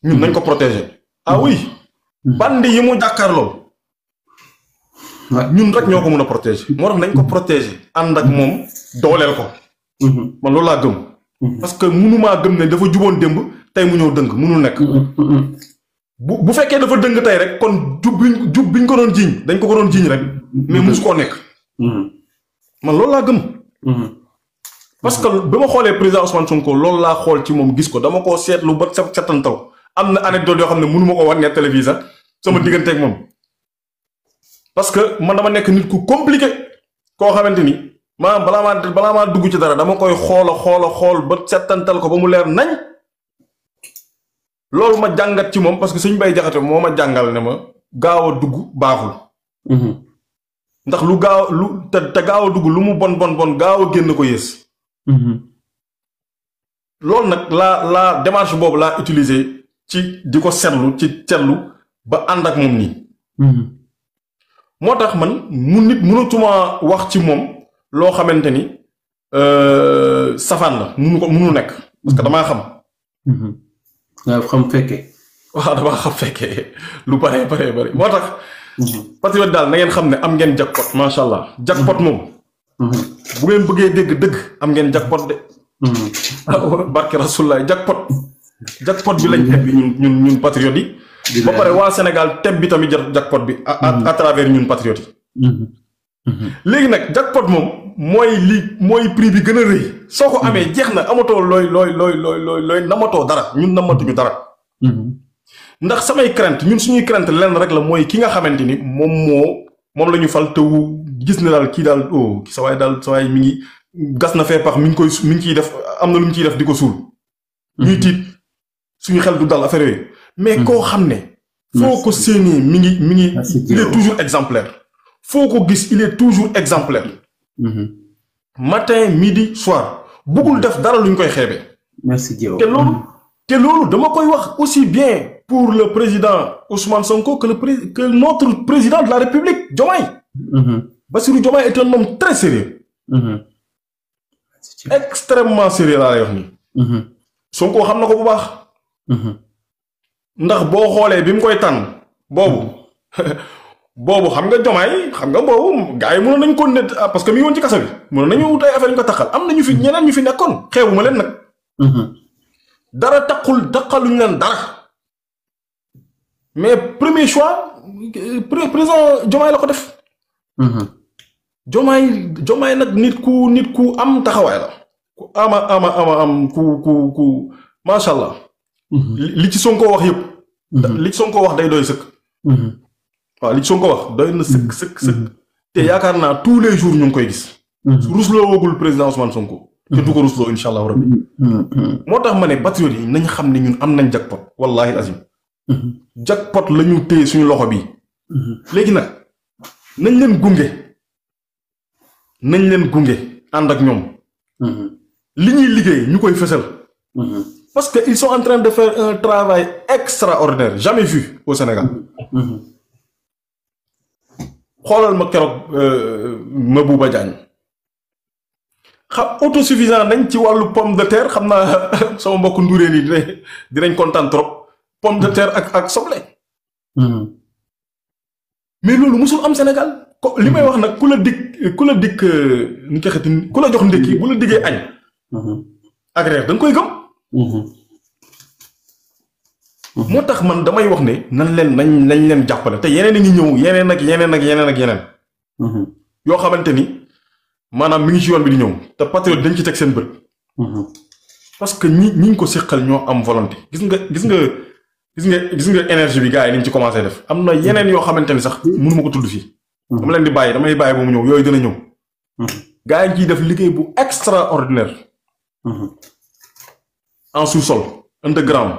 ñun nañ ko protéger ah oui bandi yi mu jàkkaarlool ñun rek ñoo ko mën a protéger moo tax nañ ko protéger ànd ak moom dooleel ko man loolu laa gëm parce que mënumaa gëm ne dafa juboon démb tey mu ñëw dëng mënul nekk bu fekkee dafa dëng tey rek kon jub biñ ko doon jiiñ dañ ko doon jiiñ rek mais musu koo nekk man loolu laa gëm parce que ba ma xoolee président Ousmane Sonko loolu laa xool ci moom gis ko dama koo seetlu ba setantal am na anecdote yoo xam ne mënu ma ko war ne télévision sama digganteeg moom parce que man dama nekk nit ku compliqué koo xamante ni maanaam balaa maa dugg ci dara dama koy xool ba setantal ko ba mu leer nañ loolu ma jàngat ci moom parce que Sëñ Bay Jaxate moo ma jàngal ne ma gaaw a dugg baaxul ndax te gaaw a dugg lu mu bon gaaw a génn ko yées loolu nag laa démarche boobu laa utiliser ci di ko seetlu ba ànd ak moom nii moo tax man mënatuma wax ci moom loo xamante ni safaan la mënu nekk parce que damaa xam nga xam fekkee waaw damaa xam fekkee lu bare moo tax patriote daal na ngeen xam ne am ngeen jackpot macha allah jackpot moom bu ngeen bëggee dëgg am ngeen jackpot de barke rasulullah jackpot bi lañ teb bi ñun patriote yi ba pare waa Sénégal teb bi tamit jackpot bi à travers ñun patriote yi léegi nag jackpot moom mooy prix bi gën a rëy soo ko amee jeex na amatoo looy namatoo dara ñun namatuñu dara ndax samay crainte ñun suñuy crainte lenn rek la mooy ki nga xamante ni moom la ñu fal te gis na daal kii daal sa waay mi ngi gas na fee pax mi ngi ciy def am na lu mu ciy def di ko suul ñuy tiit suñu xel du dal affaire yooyu mais koo xam ne foo ko séenee mi ngi il est toujours exemplaire foo ko gis il est toujours exemplaire matin midi soir bëggul def dara lu ñu koy xeebee merci Dieu te loolu dama koy wax aussi bien pour le président Ousmane Sonko que notre président de la République Diomaye Bassirou Diomaye est un homme très sérieux extrêmement sérieux laa lay wax nii Sonko xam na ko bu baax. ndax boo xoolee bi mu koy tànn boobu boobu xam nga Diomaye xam nga boobu gars yi mënoon nañu ko ne parce que mi ngi woon ci kaso bi mënoon nañu wut ay affaire ñu ko taxal am na ñu fi ñeneen ñu fi nekkoon xeebu ma leen nag. dara taxaluñu leen dara mais premier choix président Diomaye la ko def. Diomaye nag nit ku am taxawaay la. ku am ku macha allah. li ci Sonko wax yëpp. li ci Sonko wax day doy sëkk. waaw li ci Sonko wax doy na sëkk. te yaakaar naa tous les jours ñu ngi koy gis. rusloo woogul président Ousmane Sonko. te du ko rusloo incha allah rabbi. moo tax ma ne patriote yi nañ xam ne ñun am nañ jackpot wallahi azim. jackpot la ñu téye suñu loxo bi. léegi nag nañ leen gunge ànd ak ñoom. li ñuy liggéey ñu koy fësal. parce que ils sont en train de faire un travail extraordinaire jamais vu au Sénégal. xoolal ma keroog Mabouba Diagne xam autosuffisant nañ ci wàllu pomme de terre xam naa sama mbokk nduréen yi dinañ kontaan trop pomme de terre ak soble. mais loolu musul am Sénégal li may wax nag ku la dikk nu ko xeeti ku la jox ndékki bu la diggee añ. ak reer da nga koy gëm. moo tax man damay wax ne nañ leen jàppale te yeneen a ngi ñëw yeneen. yoo xamante ni maanaam mi ngi ci yoon bi di ñëw te patriote dañ ci teg seen bët. parce que ñi ngi ko séqal ñoo am volonté gis nga énergie bi gars yi niñ ci commencé def am na yeneen yoo xamante ni sax mënu ma ko tudd fii. dama leen di bàyyi damay bàyyi ba mu ñëw yooyu dina ñëw. gars yi ciy def liggéey bu extraordinaire. en sous-sol underground.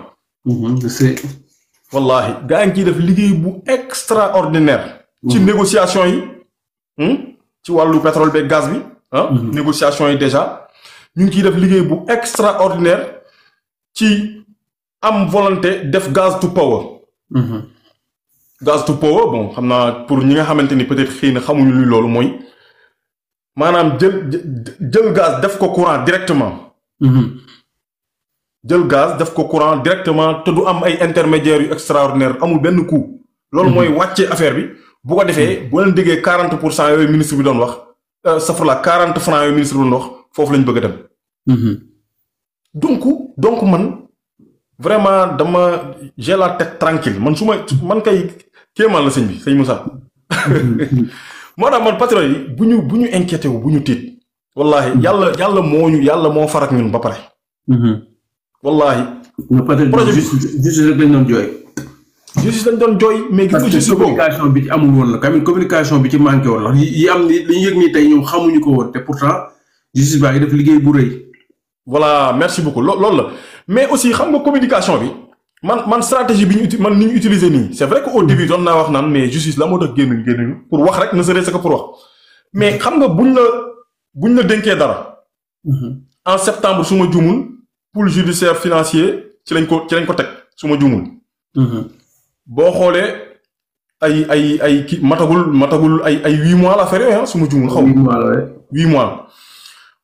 wallahi gars yi ciy def liggéey bu extraordinaire. ci négociation yi. ci wàllu pétrole beeg gaz bi. négociation yi déjà ñu ngi ciy def liggéey bu extraordinaire ci am volonté def gaz to power. gaz to power bon xam naa pour ñi nga xamante ni peut-être xëy na xamuñu luy loolu mooy maanaam jël gaz def ko courant directement. jël gaz def ko courant directement te du am ay intermédiaires yu extraordinaire amul benn coût. loolu mooy wàccee affaire bi bu ko defee boo leen déggee 40% yooyu ministre bi doon wax safrala 40 francs yooyu ministre bi doon wax foofu lañ bëgg a dem. donc man vraiment j'ai la tête tranquille man kay kéemaan la sëñ bi sëñ Moussa. moo tax man patriote yi bu ñu inquiété wu bu ñu tiit. wallahi yàlla moo farak ñun ba pare. wallahi projet bi justice rek lañ doon jooy. justice lañ doon jooy mais gis nga justice communication bi ci amul woon la quand communication bi ci manqué woon la yi am ni li ñu yëg nii tey ñoom xamuñu ko woon te pourtant justice baa ngi def liggéey bu rëy. voilà merci beaucoup loolu la mais aussi xam nga communication bi man stratégie bi ni ñu utiliser nii c'est vrai que au début doon naa wax naan mais justice la moo tax génnuñu pour wax rek ne serait-ce que pour wax mais xam nga buñ la dénkee dara. en septembre su ma juumul pôle judiciaire financier ci lañ ko teg su ma juumul. boo xoolee ay kii matagul ay 8 mois la affaire yooyu su ma juumul xaw ma 8 mois.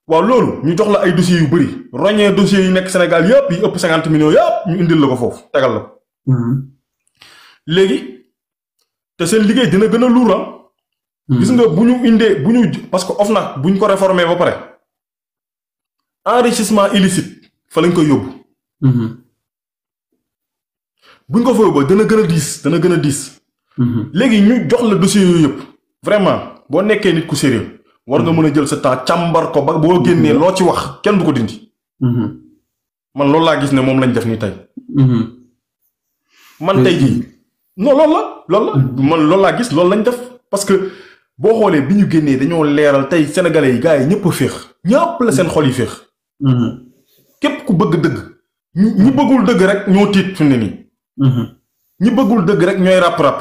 waaw loolu ñu jox la ay dossiers yu bëri roñee dossiers yi nekk Sénégal yëpp yi ëpp 50 millions yëpp ñu indil la ko foofu tegal la ko. léegi te seen liggéey dina gën a luura. gis nga bu ñu parce que OFNAC bu ñu ko réformer ba pare enrichissement illicite fa lañ koy yóbbu. bu ñu ko fa yóbbu dana gën a diis. léegi ñu jox la dossiers yooyu yëpp vraiment boo nekkee nit ku sérieux war nga mën a jël sa temps càmbar ko ba boo génnee loo ci wax kenn du ko dindi. man loolu laa gis ne moom lañ def nii tey. man tey jii non loolu la man loolu laa gis loolu lañ def parce que boo xoolee bi ñu génnee dañoo leeral tey sénégalais yi gars yi ñëpp a féex ñëpp la seen xol yi féex. képp ku bëgg dëgg. ñi bëggul dëgg rek ñoo tiit fi mu ne nii. ñi bëggul dëgg rek ñooy ràpp.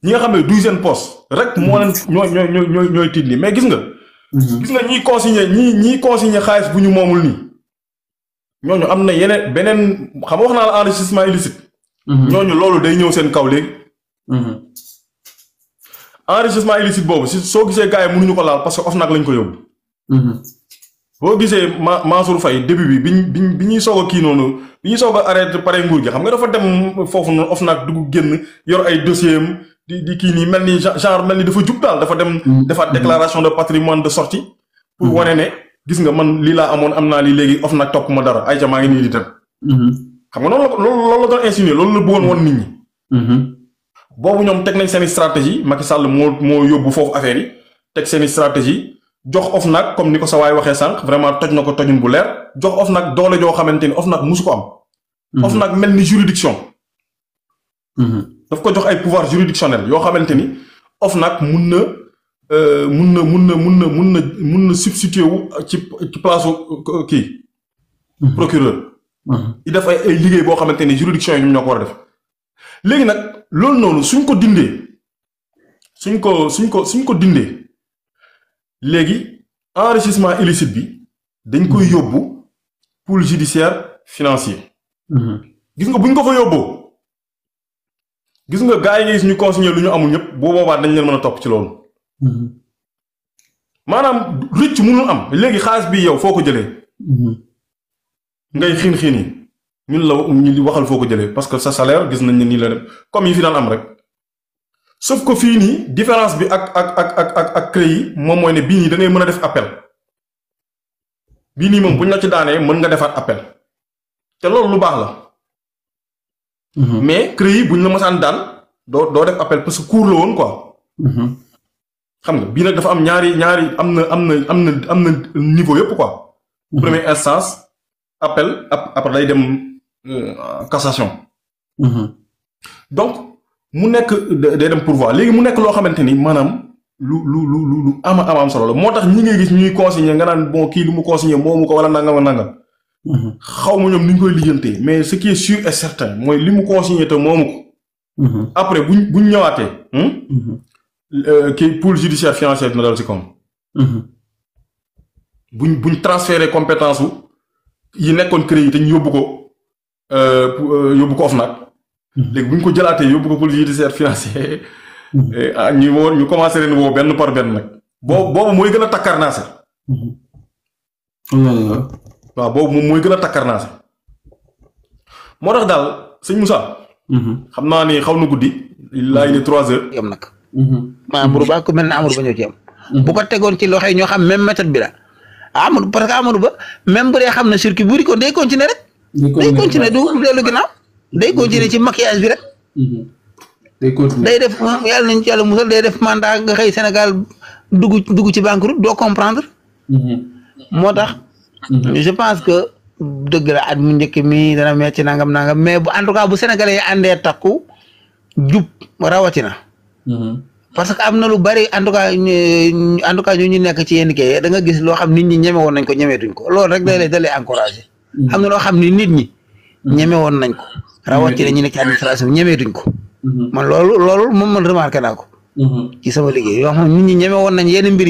ñi nga xam ne 12e poste rek moo leen ñooy tiit nii mais gis nga. gis nga ñiy consigné xaalis bu ñu moomul nii. ñooñu am na beneen xam nga wax naa la enrichissement illicite. ñooñu loolu day ñëw seen kaw léegi. enrichissement illicite boobu soo gisee gars yi mënuñu ko laal parce que OFNAC lañ ko yóbbu. boo gisee Mansour Faye début bi ñuy soog a kii noonu bi ñuy soog a arrêté pare nguur gi xam nga dafa dem foofu noonu OFNAC dugg génn yor ay dossier am di kii nii mel ni genre mel ni dafa jub daal dafa dem defaat déclaration de patrimoine de sortie pour wane ne gis nga man lii laa amoon am naa lii léegi OFNAC topp ma dara ay ca maa ngi nii di dem xam nga loolu la doon insinuer loolu la bëggoon woon nit ñi boobu ñoom teg nañ seen i stratégie Macky Sall moo yóbbu foofu affaire yi teg seen i stratégie jox OFNAC comme ni ko sa waay waxee sànq vraiment toj na ko tojun bu leer jox OFNAC doole joo xamante ni OFNAC musu ko am. OFNAC mel ni juridiction. daf ko jox ay pouvoir juridictionnel yoo xamante ni OFNAC mun na substituer wu ci place kii. procureur. di def ay liggéey boo xamante ni juridiction yi ñoom ñoo ko war a def. léegi nag loolu noonu suñ ko dindee suñ ko dindee. léegi enrichissement illicite bi dañ koy yóbbu pôle judiciaire financier. gis nga buñ ko fa yóbboo gis nga gars yi nga gis ñu consigné lu ñu amul ñëpp boo boobaa dañ leen mën a topp ci loolu. maanaam rëcc mënul am léegi xaalis bi yow foo ko jëlee. ngay xiin yi ñun la ñu waxal foo ko jëlee parce que sa salaire gis nañ ne nii la dem comme yi fi daan am rek. sauf que fii nii différence bi ak CREI yi moom mooy ne bii nii da ngay mën a def appel bii nii moom bu ñu la ci daanee mën nga defaat appel te loolu lu baax la. mais CREI yi bu ñu la mësaan daan doo def appel parce que cour la woon quoi. xam nga bii nag dafa am ñaari am na niveau yëpp quoi. première instance appel après day dem cassation. donc. mu nekk day dem pourvoi léegi mu nekk loo xamante ni maanaam lu am solo la moo tax ñi ngay gis ñuy consigner nga naan bon kii lu mu consigner moomu ko wala nangam. xaw ma ñoom ni ñu koy lijjantee mais ce qui est sûr et certain mooy li mu consigner te moomu ko. après buñ ñëwaatee. kii pôle judiciaire financier dina dal ci kawam. buñ transférer compétence yi nekkoon CREI yi te ñu yóbbu ko OFNAC. léegi bu ñu ko jëlaatee yóbbu ko pôle judiciaire financier ñu commencé leen woo benn par benn nag boobu mooy gën a takkarnaase. waaw boobu moom mooy gën a takkarnaase. moo tax daal sëñ Moussa. xam naa ni xaw na guddi. laa yi ne 3 heures. yam nag. Amadou Ba ku mel ne Amadou Ba ñëw ci am. bu ko tegoon ci loxo yi ñoo xam même méthode bi la Amadou parce que Amadou Ba même bu dee xam na circuit bu di ko day continuer rek. day continuer du dellu ginnaaw. day continuer ci maquillage bi rek. day continuer day def yàlla nañu ci yàlla musal day def mandat nga xëy Sénégal dugg ci banqueroute doo comprendre. moo tax. je pense que dëgg la at mu njëkk mi dana metti nangam mais bu en tout cas bu Sénégalais yi àndee takku jub rawatina. parce que am na lu bari en tout cas ñu nekk ci yenn kii da nga gis loo xam nit ñi ñeme woon nañ ko ñemeetuñ ko loolu rek da lay encouragé. am na loo xam ni nit ñi. ñeme woon nañ ko. rawatina ñu nekk ci administration bi ñemeetuñ ko. man loolu moom man remarqué naa ko. ci sama liggéey yoo xam nit ñi ñeme woon nañ yenn mbir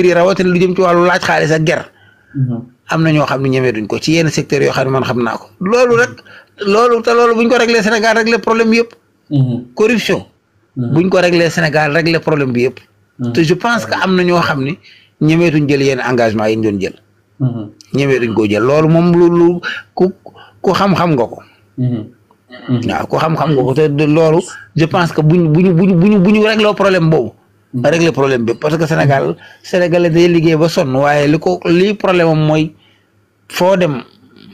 yi rawatina lu jëm ci wàllu laaj xaalis ak ger. am na ñoo xam ne ñemeetuñ ko ci yenn secteurs yoo xam ne man xam naa ko loolu rek loolu buñ ko réglé Sénégal réglé problème bi yëpp. corruption. buñ ko réglé Sénégal réglé problème bi yëpp. te je pense que am na ñoo xam ne ñemeetuñ jël yenn engagement yi ñu doon jël. ñemeetuñ koo jël loolu moom lu ku xam-xam nga ko. waaw ku xam-xam nga ko te loolu je pense que buñu réglé problème boobu. réglé problème bi parce que Sénégalais day liggéey ba sonn waaye li problème am mooy foo dem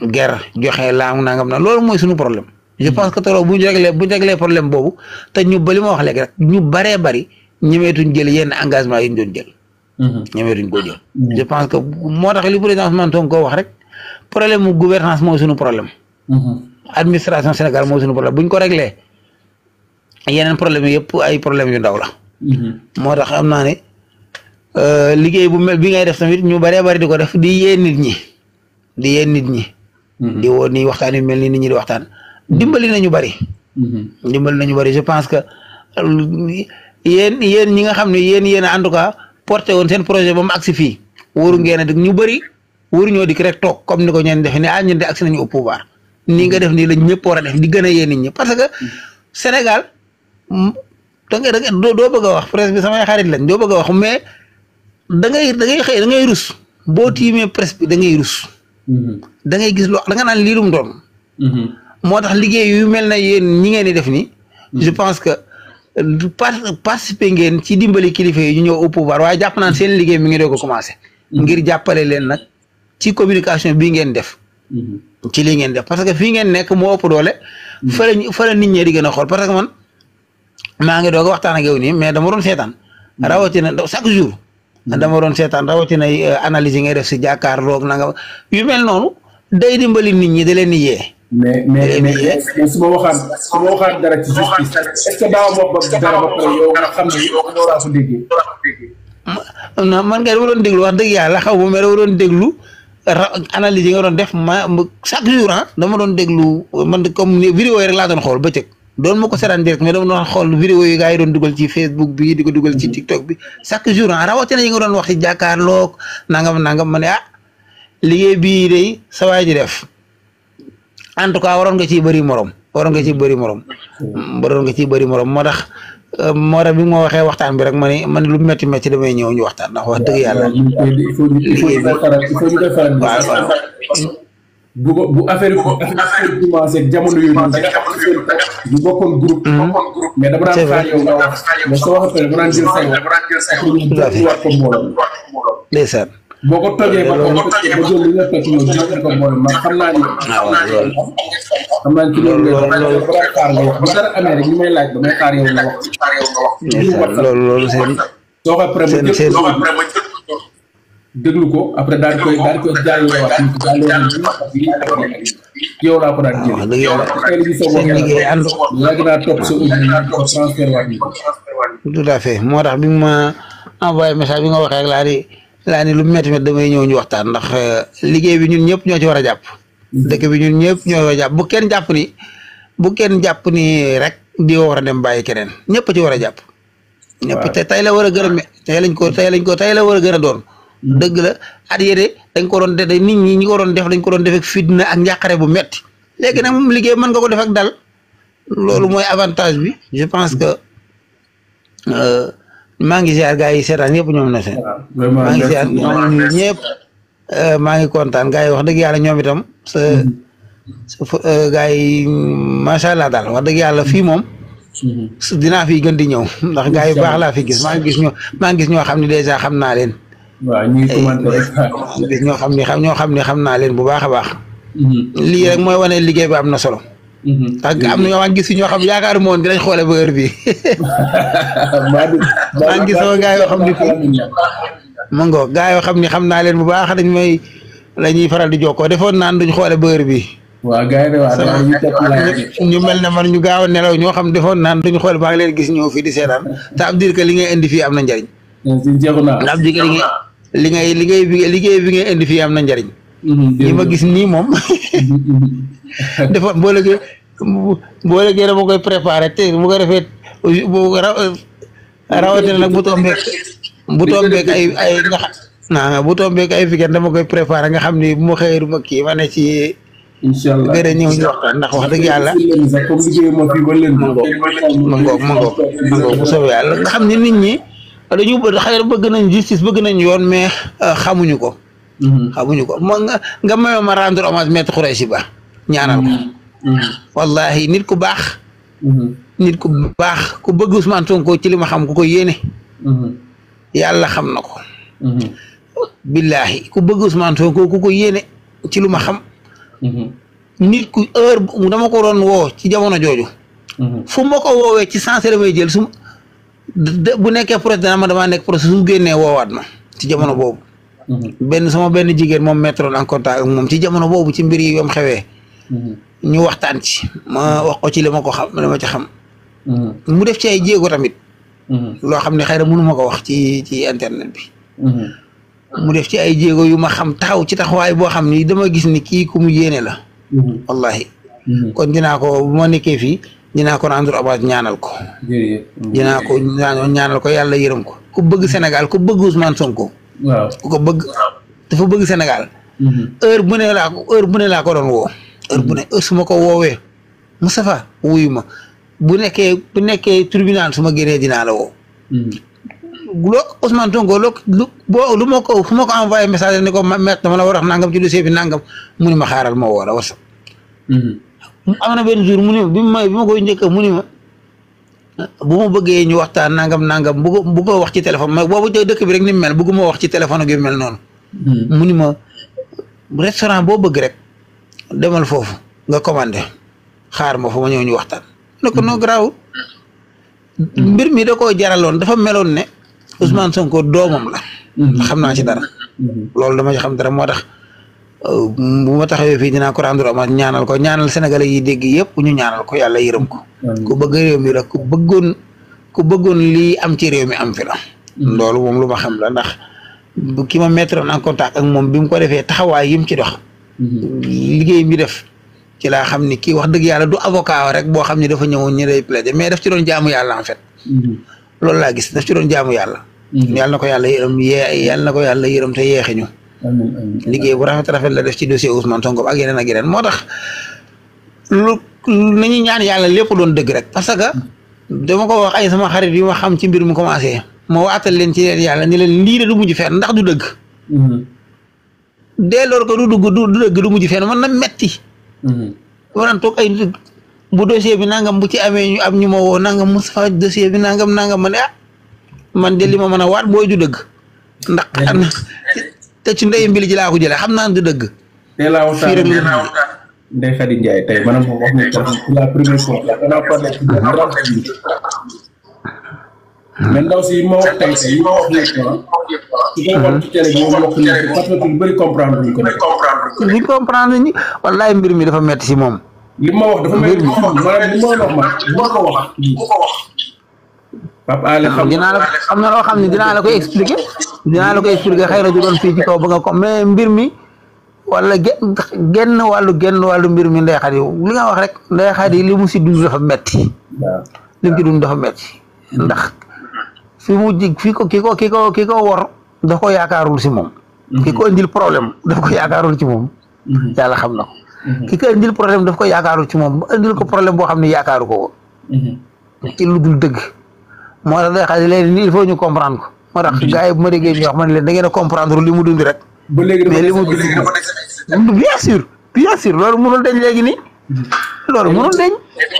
guerre joxe nangam na loolu mooy suñu problème. je pense que te loolu buñu réglé problème boobu te ñu ba li ma wax léegi rek ñu baree bari ñemeetuñ jël yenn engagement yi ñu doon jël. ñemeetuñ koo jël. je pense que moo tax li président Ousmane Sonko wax rek problème mu gouvernance mooy suñu problème. administration Sénégal mooy suñu problème buñ ko réglé yeneen problème yëpp ay problème yu ndaw la. moo tax am naa ne liggéey bu mel bi ngay def tamit ñu baree bari di ko def di yee nit ñi. di woo ni waxtaan yu mel ni nit ñi di waxtaan dimbali nañu bari. je pense que yéen ñi nga xam ne yéen en tout cas porté woon seen projet ba mu agsi fii wóoru ngeen a dëgg ñu bari wóoruñoo dikk rek toog comme ni ko ñeen defe ne ñun de agsi nañu au pouvoir nii nga def nii la ñëpp war a def di gën a yee nit ñi parce que Sénégal doo bëgg a wax presse bi samay xarit lañ doo bëgg a wax mais da ngay xëy da ngay rus boo tiimee presse bi da ngay rus. da ngay gis loo da nga naan lii lu mu doon. moo tax liggéey yu mel na yéen ñi ngeen di def nii. je pense que participer ngeen ci dimbali kilifa yi ñu ñëw au pouvoir waaye jàpp naan seen liggéey mi ngi doog a commencé. ngir jàppale leen nag ci communication bii ngeen def. ci lii ngeen def parce que fii ngeen nekk moo ëpp doole. fa la nit ñi di gën a xool parce que man maa ngi doog a waxtaan ak yow nii mais dama doon seetaan. rawatina chaque jour. dama doon seetaan rawatina analyse yi ngay def si jàkkaarloog nanga yu mel noonu day dimbali nit ñi da leen di yee. mais su ma waxaat dara ci justice est-ce que daaw moo ba dara ba pare yow nga xam ne yow nga war a ko déggee. man kay dama doon déglu wax dëgg yàlla xaw ma mais dama doon déglu analyse yi nga doon def chaque jour dama doon déglu man comme vidéo yi rek laa doon xool bëccëg. doon ma ko seetaan direct mais dama doon xool vidéo yi gars yi doon dugal ci Facebook bi di ko dugal ci TikTok bi chaque jour rawatina yi nga doon wax ci jàkkaarloog nangam ma ne liggéey bii day sa waay ji def en tout cas waroon nga ciy bëri morom moo tax bi ma waxee waxtaan bi rek ma ne lu métti damay ñëw ñu waxtaan ndax wax dëgg yàlla. il faut ñu koy faral bu affaire bi commencé jamono yooyu noonu ñu bokkoon groupe. mais dama daan xaar yow nga wax mais soo waxee dama daan jël say wax ko mbooloo. ndeysaan. boo ko tojee ba jël li nga toj ñëw jël ko mbooloo man xam naa ni. xam naa ci loolu loolu xaar nga wax bu dara amee rek ñu may laaj damay xaar yow nga wax. loolu seen. soo ko après ma déglu ko après daal di koy jàllalewaat yow laa ko daan jëlee. seen liggéey ànd yàgg naa topp sa audio ko transfert waat ko. tout à fait moo tax bi ma envoyé message bi nga waxee rek laa ni lu métti damay ñëw ñu waxtaan ndax liggéey bi ñun ñëpp ñoo ci war a jàpp. dëkk bi ñun ñëpp ñoo war a jàpp bu kenn jàpp ni rek di war a dem bàyyi keneen ñëpp ci war a jàpp. ñëpp te tey la war a gën a tey la war a gën a doon. dëgg la at yére dañ ko doon def nit ñi ko doon def dañ ko doon def ak fitna ak njàqare bu metti léegi nag moom liggéey mën nga ko def ak dal loolu mooy avantage bi je pense que maa ngi ziar gars yi seetaan ñëpp ñoom na seen maa ngi ziar ñoom ñëpp maa ngi kontaan gars yi wax dëgg yàlla ñoom itam sa gars yi macha allah daal wax dëgg yàlla fii moom dinaa fi gën di ñëw ndax gars yi baax laa fi gis maa ngi gis ñoo xam ne dèjà xam naa leen. waaw ñuy commenté rek ñoo xam ne xam naa leen bu baax a baax. lii rek mooy wane liggéey bi am na solo. ndax am na ñoo xam gis ñoo xam yaakaar moon dinañ xoole ba heure bii. maa ngi gis sama gaa yoo xam ne ma ngoo gaa yoo xam ne xam naa leen bu baax dañ may la ñuy faral di jokkoo defoon naan duñ xoole ba heure bii. waaw gars yi de waaw ñu mel ne man ñu gaaw a nelaw ñoo xam defoon naan duñ xoole baa ngi leen gis ñëw fii di seetaan ça veut dire que li ngay indi fii am na njariñ. ndax liggéey bi ngay indi fii am na njariñ. li ma gis nii moom. defoon boo léegi dama koy préparé te bu ko defee rawatina nag bu tombeek ay nga xam bu tombeek ay weekend dama koy préparé nga xam ni bu ma xëyee du ma kii ma ne ci. incha allah gën a ñëw ñu waxtaan ndax wax dëgg yàlla. ma ngoog bu soobee yàlla nga xam ne nit ñi dañu xëy bëgg nañ justice bëgg nañ yoon mais xamuñu ko. xamuñu ko nga mayoo ma rendre hommage maître Khoureychi Ba ñaanal ko. wallahi nit ku baax. nit ku baax ku bëgg Ousmane Sonko ci li ma xam ku ko yéene. yàlla xam na ko. billahi ku bëgg Ousmane Sonko ku ko yéene ci lu ma xam. nit ku heure dama ko doon woo ci jamono jooju. fu ma ko woowee ci sensé damay jël bu nekkee projet damaa nekk projet su génnee woowaat ma ci jamono boobu. sama benn jigéen moom mettroon en contact ak moom ci jamono boobu ci mbir yi yom xewee. ñu waxtaan ci ma wax ko ci li ma ko xam li ma ci xam. mu def ci ay jéego tamit. loo xam ne xëy na mënu ma ko wax ci internet bi. mu def ci ay jéego yu ma xam taxaw ci taxawaay boo xam ni dama gis ni kii ku mu yéene la. wallahi kon dinaa ko bu ma nekkee fii dinaa ko rendre hommage ñaanal ko. dinaa ko ñaanal ko yàlla yërëm ko ku bëgg Sénégal ku bëgg Ousmane Sonko. waaw ku ko bëgg dafa bëgg Sénégal. heure bu ne laa ko doon woo. heure bu ne su ma ko woowee Moustapha wuyu ma bu nekkee tribunal su ma génnee dinaa la woo. loo Ousmane Sonko lu ma ko fu ma ko envoyé message ni ko met dama la war a wax nangam ci dossier bi nangam mu ni ma xaaral ma woo la WhatsApp. am na benn jour mu ni bi ma koy njëkk mu ni ma bu ma bëggee ñu waxtaan nangam bu ko wax ci téléphone mais boobu dëkk bi rek ni mu mel bëgguma wax ci téléphone ak yu mel noonu. mu ni ma restaurant boo bëgg rek demal foofu nga commandé xaar ma fa ma ñëw ñu waxtaan. ne ko noo garaaw mbir mi da koo jaraloon dafa meloon ne Ousmane Sonko doomam la. xam naa ci dara. loolu dama ci xam dara moo tax bu ma taxawee fii dinaa ko rendre hommage ñaanal ko ñaanal sénégalais yi dégg yëpp ñu ñaanal ko yàlla yërëm ko. ku bëgg réew mi la ku bëggoon lii am ci réew mi am fi la. loolu moom lu ma xam la ndax ki ma mettre en contact ak moom bi mu ko defee taxawaay yi mu ci dox. liggéey bi def ci laa xam ni kii wax dëgg yàlla du avocat rek boo xam ne dafa ñëwoon ñu lay plaider mais daf ci doon jaamu yàlla en fait. loolu laa gis daf ci doon jaamu yàlla. yàlla na ko yàlla yërëm yàlla na ko yàlla yërëm te yeexe ñu. liggéey bu rafet la def ci dossier Ousmane Sonko ak yeneen moo tax nañu ñaan yàlla lépp doon dëgg rek parce que dama ko wax ay sama xarit yi ma xam ci mbir mu commencé ma waatal leen ci leen yàlla ni leen lii de du mujj fenn ndax du dëgg. dès lors que du dëgg du mujj fenn man na metti. waran toog ay nit bu dossier bi nangam bu ci amee ñu am ñu ma woo nangam Moustapha dossier bi nangam ma ne man de li ma mën a waat booy du dëgg ndax xam na te ci ndey mbili ji laa ko jëlee xam naa du dëgg. tey laa waxtaan Ndeye Khady Ndiaye tey maanaam moom wax nañu pour la première fois on a parlé mais ndaw si ma wax tey yi ma wax léegi su ko wax ci télé bi moom wax nañu parce que lu bëri comprendre ñu ko nekk. li comprendre ñi wallaay mbir mi dafa metti si moom. li ma wax dafa metti maanaam li ma ko wax Pape Alé xam na loo xam ne dinaa la koy expliquer xëy na du doon fii ci kaw ba nga ko mais mbir mi wala genn wàllu mbir mi Ndeye Khady li nga wax rek Ndeye Khady li mu si dund dafa metti li mu ci dund dafa metti ndax fi mu jig ki ko wor daf ko yaakaarul si moom ki ko indil problème daf ko yaakaarul ci moom yàlla xam na ko ki ko indil problème daf ko yaakaarul ci moom indil ko problème boo xam ne yaakaaru ko woon ci lu dul dëgg moo tax Ndeye Khady léegi nii il faut ñu comprendre ko moo tax gars yi bu ma déggee ñu wax ma ne leen da ngeen a comprendre li mu dund rek ba léegi mais li mu dund bien sûr loolu mënul deñ léegi nii loolu mënul deñ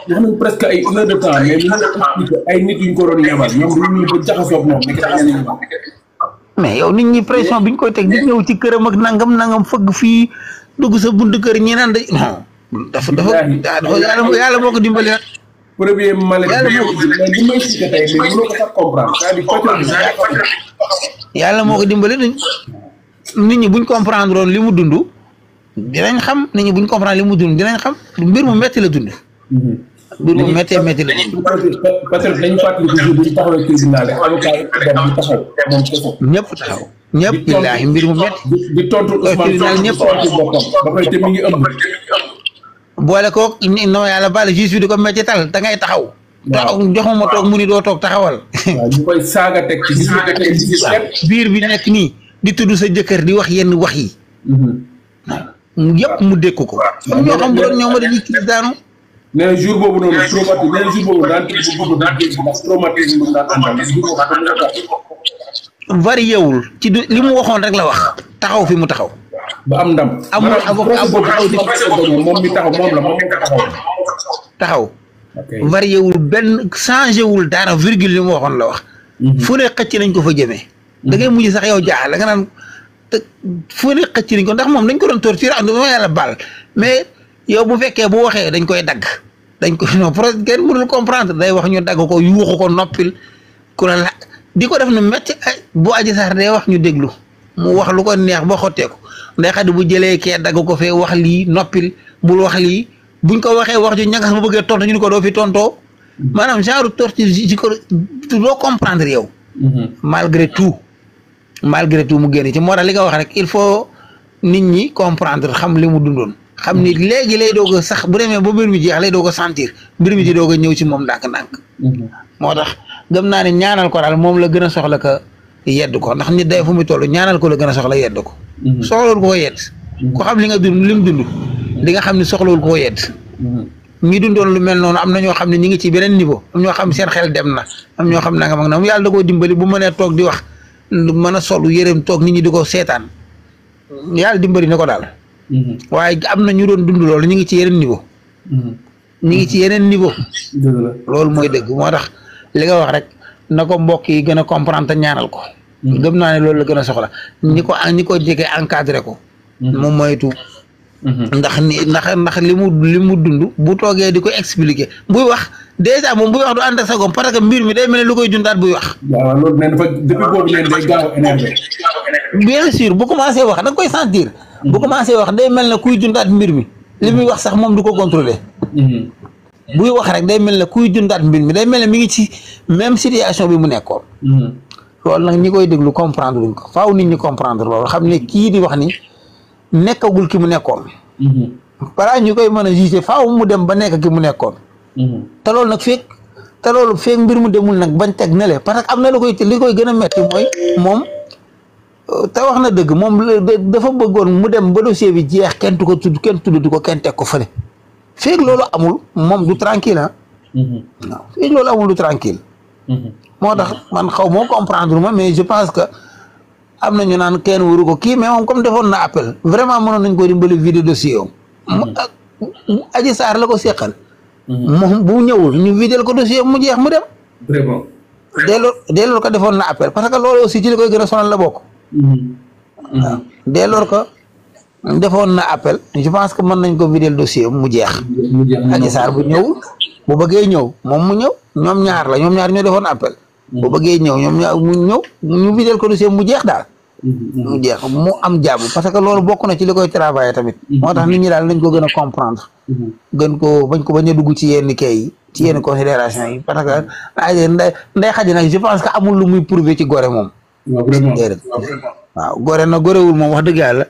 wax nañ presque ay une heure de temps mais mënul expliquer ay nit yuñ ko doon yebal ñoom dañu ñëw ba jaxasoo ak moom mais yow nit ñi pression biñ koy teg di ñëw ci këram ak nangam fëgg fii dugg sa buntu kër ñi naan non dafa yàlla moo ko dimbali rek premier maladie li may expliqué tey mais mënoo ko sax comprendre yàlla moo ko dimbali nit ñi buñ comprendre woon li mu dund dinañ xam nit ñi buñ comprendre li mu dund dinañ xam mbir mu metti la dund. mbir mu méttee la dund. peut-être dañu fàttali ko jour bi ñu taxawee tribunal avocat yi taxaw moom kese. ñëpp taxaw ñëpp billaahi mbir mu métti. di tontu Ousmane ñëpp tontu boppam ba pare te mi ngi ëmb. boole koog non yàlla baal juge bi di ko métti tal da ngay taxaw. taxaw joxuma toog mu ni doo toog taxawal. waaw ñu koy saaga teg ci biir bi nekk nii di tudd sa jëkkër di wax yenn wax yi. yëpp mu dékk ko. ñoo xam bu doon ñoom ma dañuy kii daanu. nee na jour boobu noonu traumatisme nee na jour boobu daan traumatisme daan àndal varié wul ci li mu waxoon rek la wax taxaw fi mu taxaw. ba am ndam. amul avocat bu taxaw moom mi taxaw moom la moom taxaw. varié wul benn changé wul dara virgule li mu waxoon la wax. fu ne xëcc nañ ko fa jëmee. da ngay mujj sax yow jaaxal da nga naan te fu ne xëcc nañ ko ndax moom dañ ko doon torturer am na yàlla baal mais yow bu fekkee bu waxee dañ koy dagg dañ ko non peut-être kenn mënul comprendre day wax ñu dagg ko yuuxu ko noppil ku la la di ko def nu métti bu Adji Sarr day wax ñu déglu mu wax lu ko neex ba xotteeku Ndeye Khady bu jëlee kee dagg ko fee wax lii noppil bul wax lii buñ ko waxee wax ju ñagas bu bëggee tontu ñu ni ko doo fi tontoo maanaam genre torture ci ko doo comprendre yow. malgré tout mu génn ci moo tax li nga wax rek il faut nit ñi comprendre xam li mu dundoon xam ni léegi lay doog a sax bu demee ba mbir mi jeex lay doog a sentir mbir mi di doog a ñëw ci moom ndànk-ndànk. moo tax gëm naa ne ñaanal ko daal moom la gën a soxla ka yedd ko ndax nit day fu mu toll ñaanal ko la gën a soxla yedd ko. soxlawul ko yedd. ku xam li nga dund li mu dund li nga xam ne soxlawul ko yedd. ñi dundoon lu mel noonu am na ñoo xam ne ñi ngi ci beneen niveau am ñoo xam seen xel dem na am ñoo xam nangam ak nangam yàlla da koo dimbali bu mënee toog di wax mën a solu yërëm toog nit ñi di ko seetaan yàlla dimbali na ko daal. waaye am na ñu doon dund loolu ñu ngi ci yeneen niveau. ñu ngi ci yeneen niveau. loolu mooy dëgg moo tax li nga wax rek na ko mbokk yi gën a comprendre te ñaanal ko. gëm naa ne loolu la gën a soxla ñi ko jege encadré ko. mu moytu. ndax li mu dund bu toogee di ko expliquer buy wax dèjà moom buy wax du ànd ak sagom parce que mbir mi day mel ne lu koy dundaat buy wax. waaw loolu nee dafa depuis boobu nee day gaaw a énervé. bien sûr bu commencé wax da nga koy sentir. bu commencé wax day mel ne kuy dundaat mbir mi li muy wax sax moom du ko contrôler. buy wax rek day mel ne kuy dundaat mbir mi day mel ne mi ngi ci même situation bi mu nekkoon. loolu nag ñi koy déglu comprendre luñ ko faaw nit ñi comprendre loolu xam ne kii di wax ni nekkagul ki mu nekkoon. balaa ñu koy mën a juger faaw mu dem ba nekk ki mu nekkoon. te loolu nag feek mbir mu demul nag bañ teg ne le parce que am na li koy gën a metti mooy moom te wax na dëgg moom dafa bëggoon mu dem ba dossier bi jeex kenn du ko tudd kenn tuddatu ko kenn teg ko fële feek loolu amul moom du tranquille ah. waaw feek loolu amul du tranquille moo tax man xaw moo comprendre ma mais je pense que am na ñu naan kenn waru ko kii mais moom comme defoon na appel vraiment mënoon nañ ko dimbali vidéo dossier am. Adji Sarr la ko seqal. moom bu ñëwul ñu vidéo ko dossier mu jeex mu dem. vraiment. delloo ko defoon na appel parce que loolu aussi ci li koy gën a sonal la bokk. waaw delloo ko defoon na appel je pense que mën nañ ko vidéo dossier mu jeex. Adji Sarr bu ñëwul bu bëggee ñëw moom mu ñëw ñoom ñaar ñoo defoon appel. bu bëggee ñëw ñoom ñaar mu ñëw ñu vidéo ko dossier mu jeex daal. mu jeex mu am jàmm parce que loolu bokk na ci li koy travailler tamit. moo tax nit ñi daal nañ ko gën a comprendre. gën ko bañ a dugg ci yenn kay yi ci yenn considération yi parce que nday xaji nag je pense que amul lu muy prouver ci gore moom. waaw gore na gorewul moom wax dëgg yàlla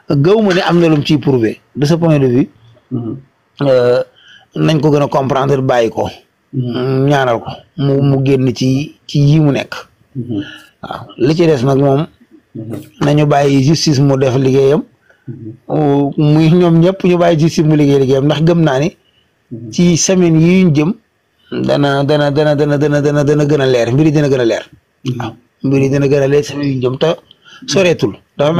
gëw ma ne am na lu mu ciy prouver de ce point de vue. nañ ko gën a comprendre bàyyi ko. ñaanal ko mu génn ci yi mu nekk. waaw li ci des nag moom. nañu bàyyi justice mu def liggéeyam. muy ñoom ñëpp ñu bàyyi justice mu liggéeyam ndax gëm naa ni. ci semaine yi ñu jëm. dana gën a leer mbir yi dina gën a leer. waaw mbir yi dina gën a leer semaine yi ñu jëm te soreetul dafa mel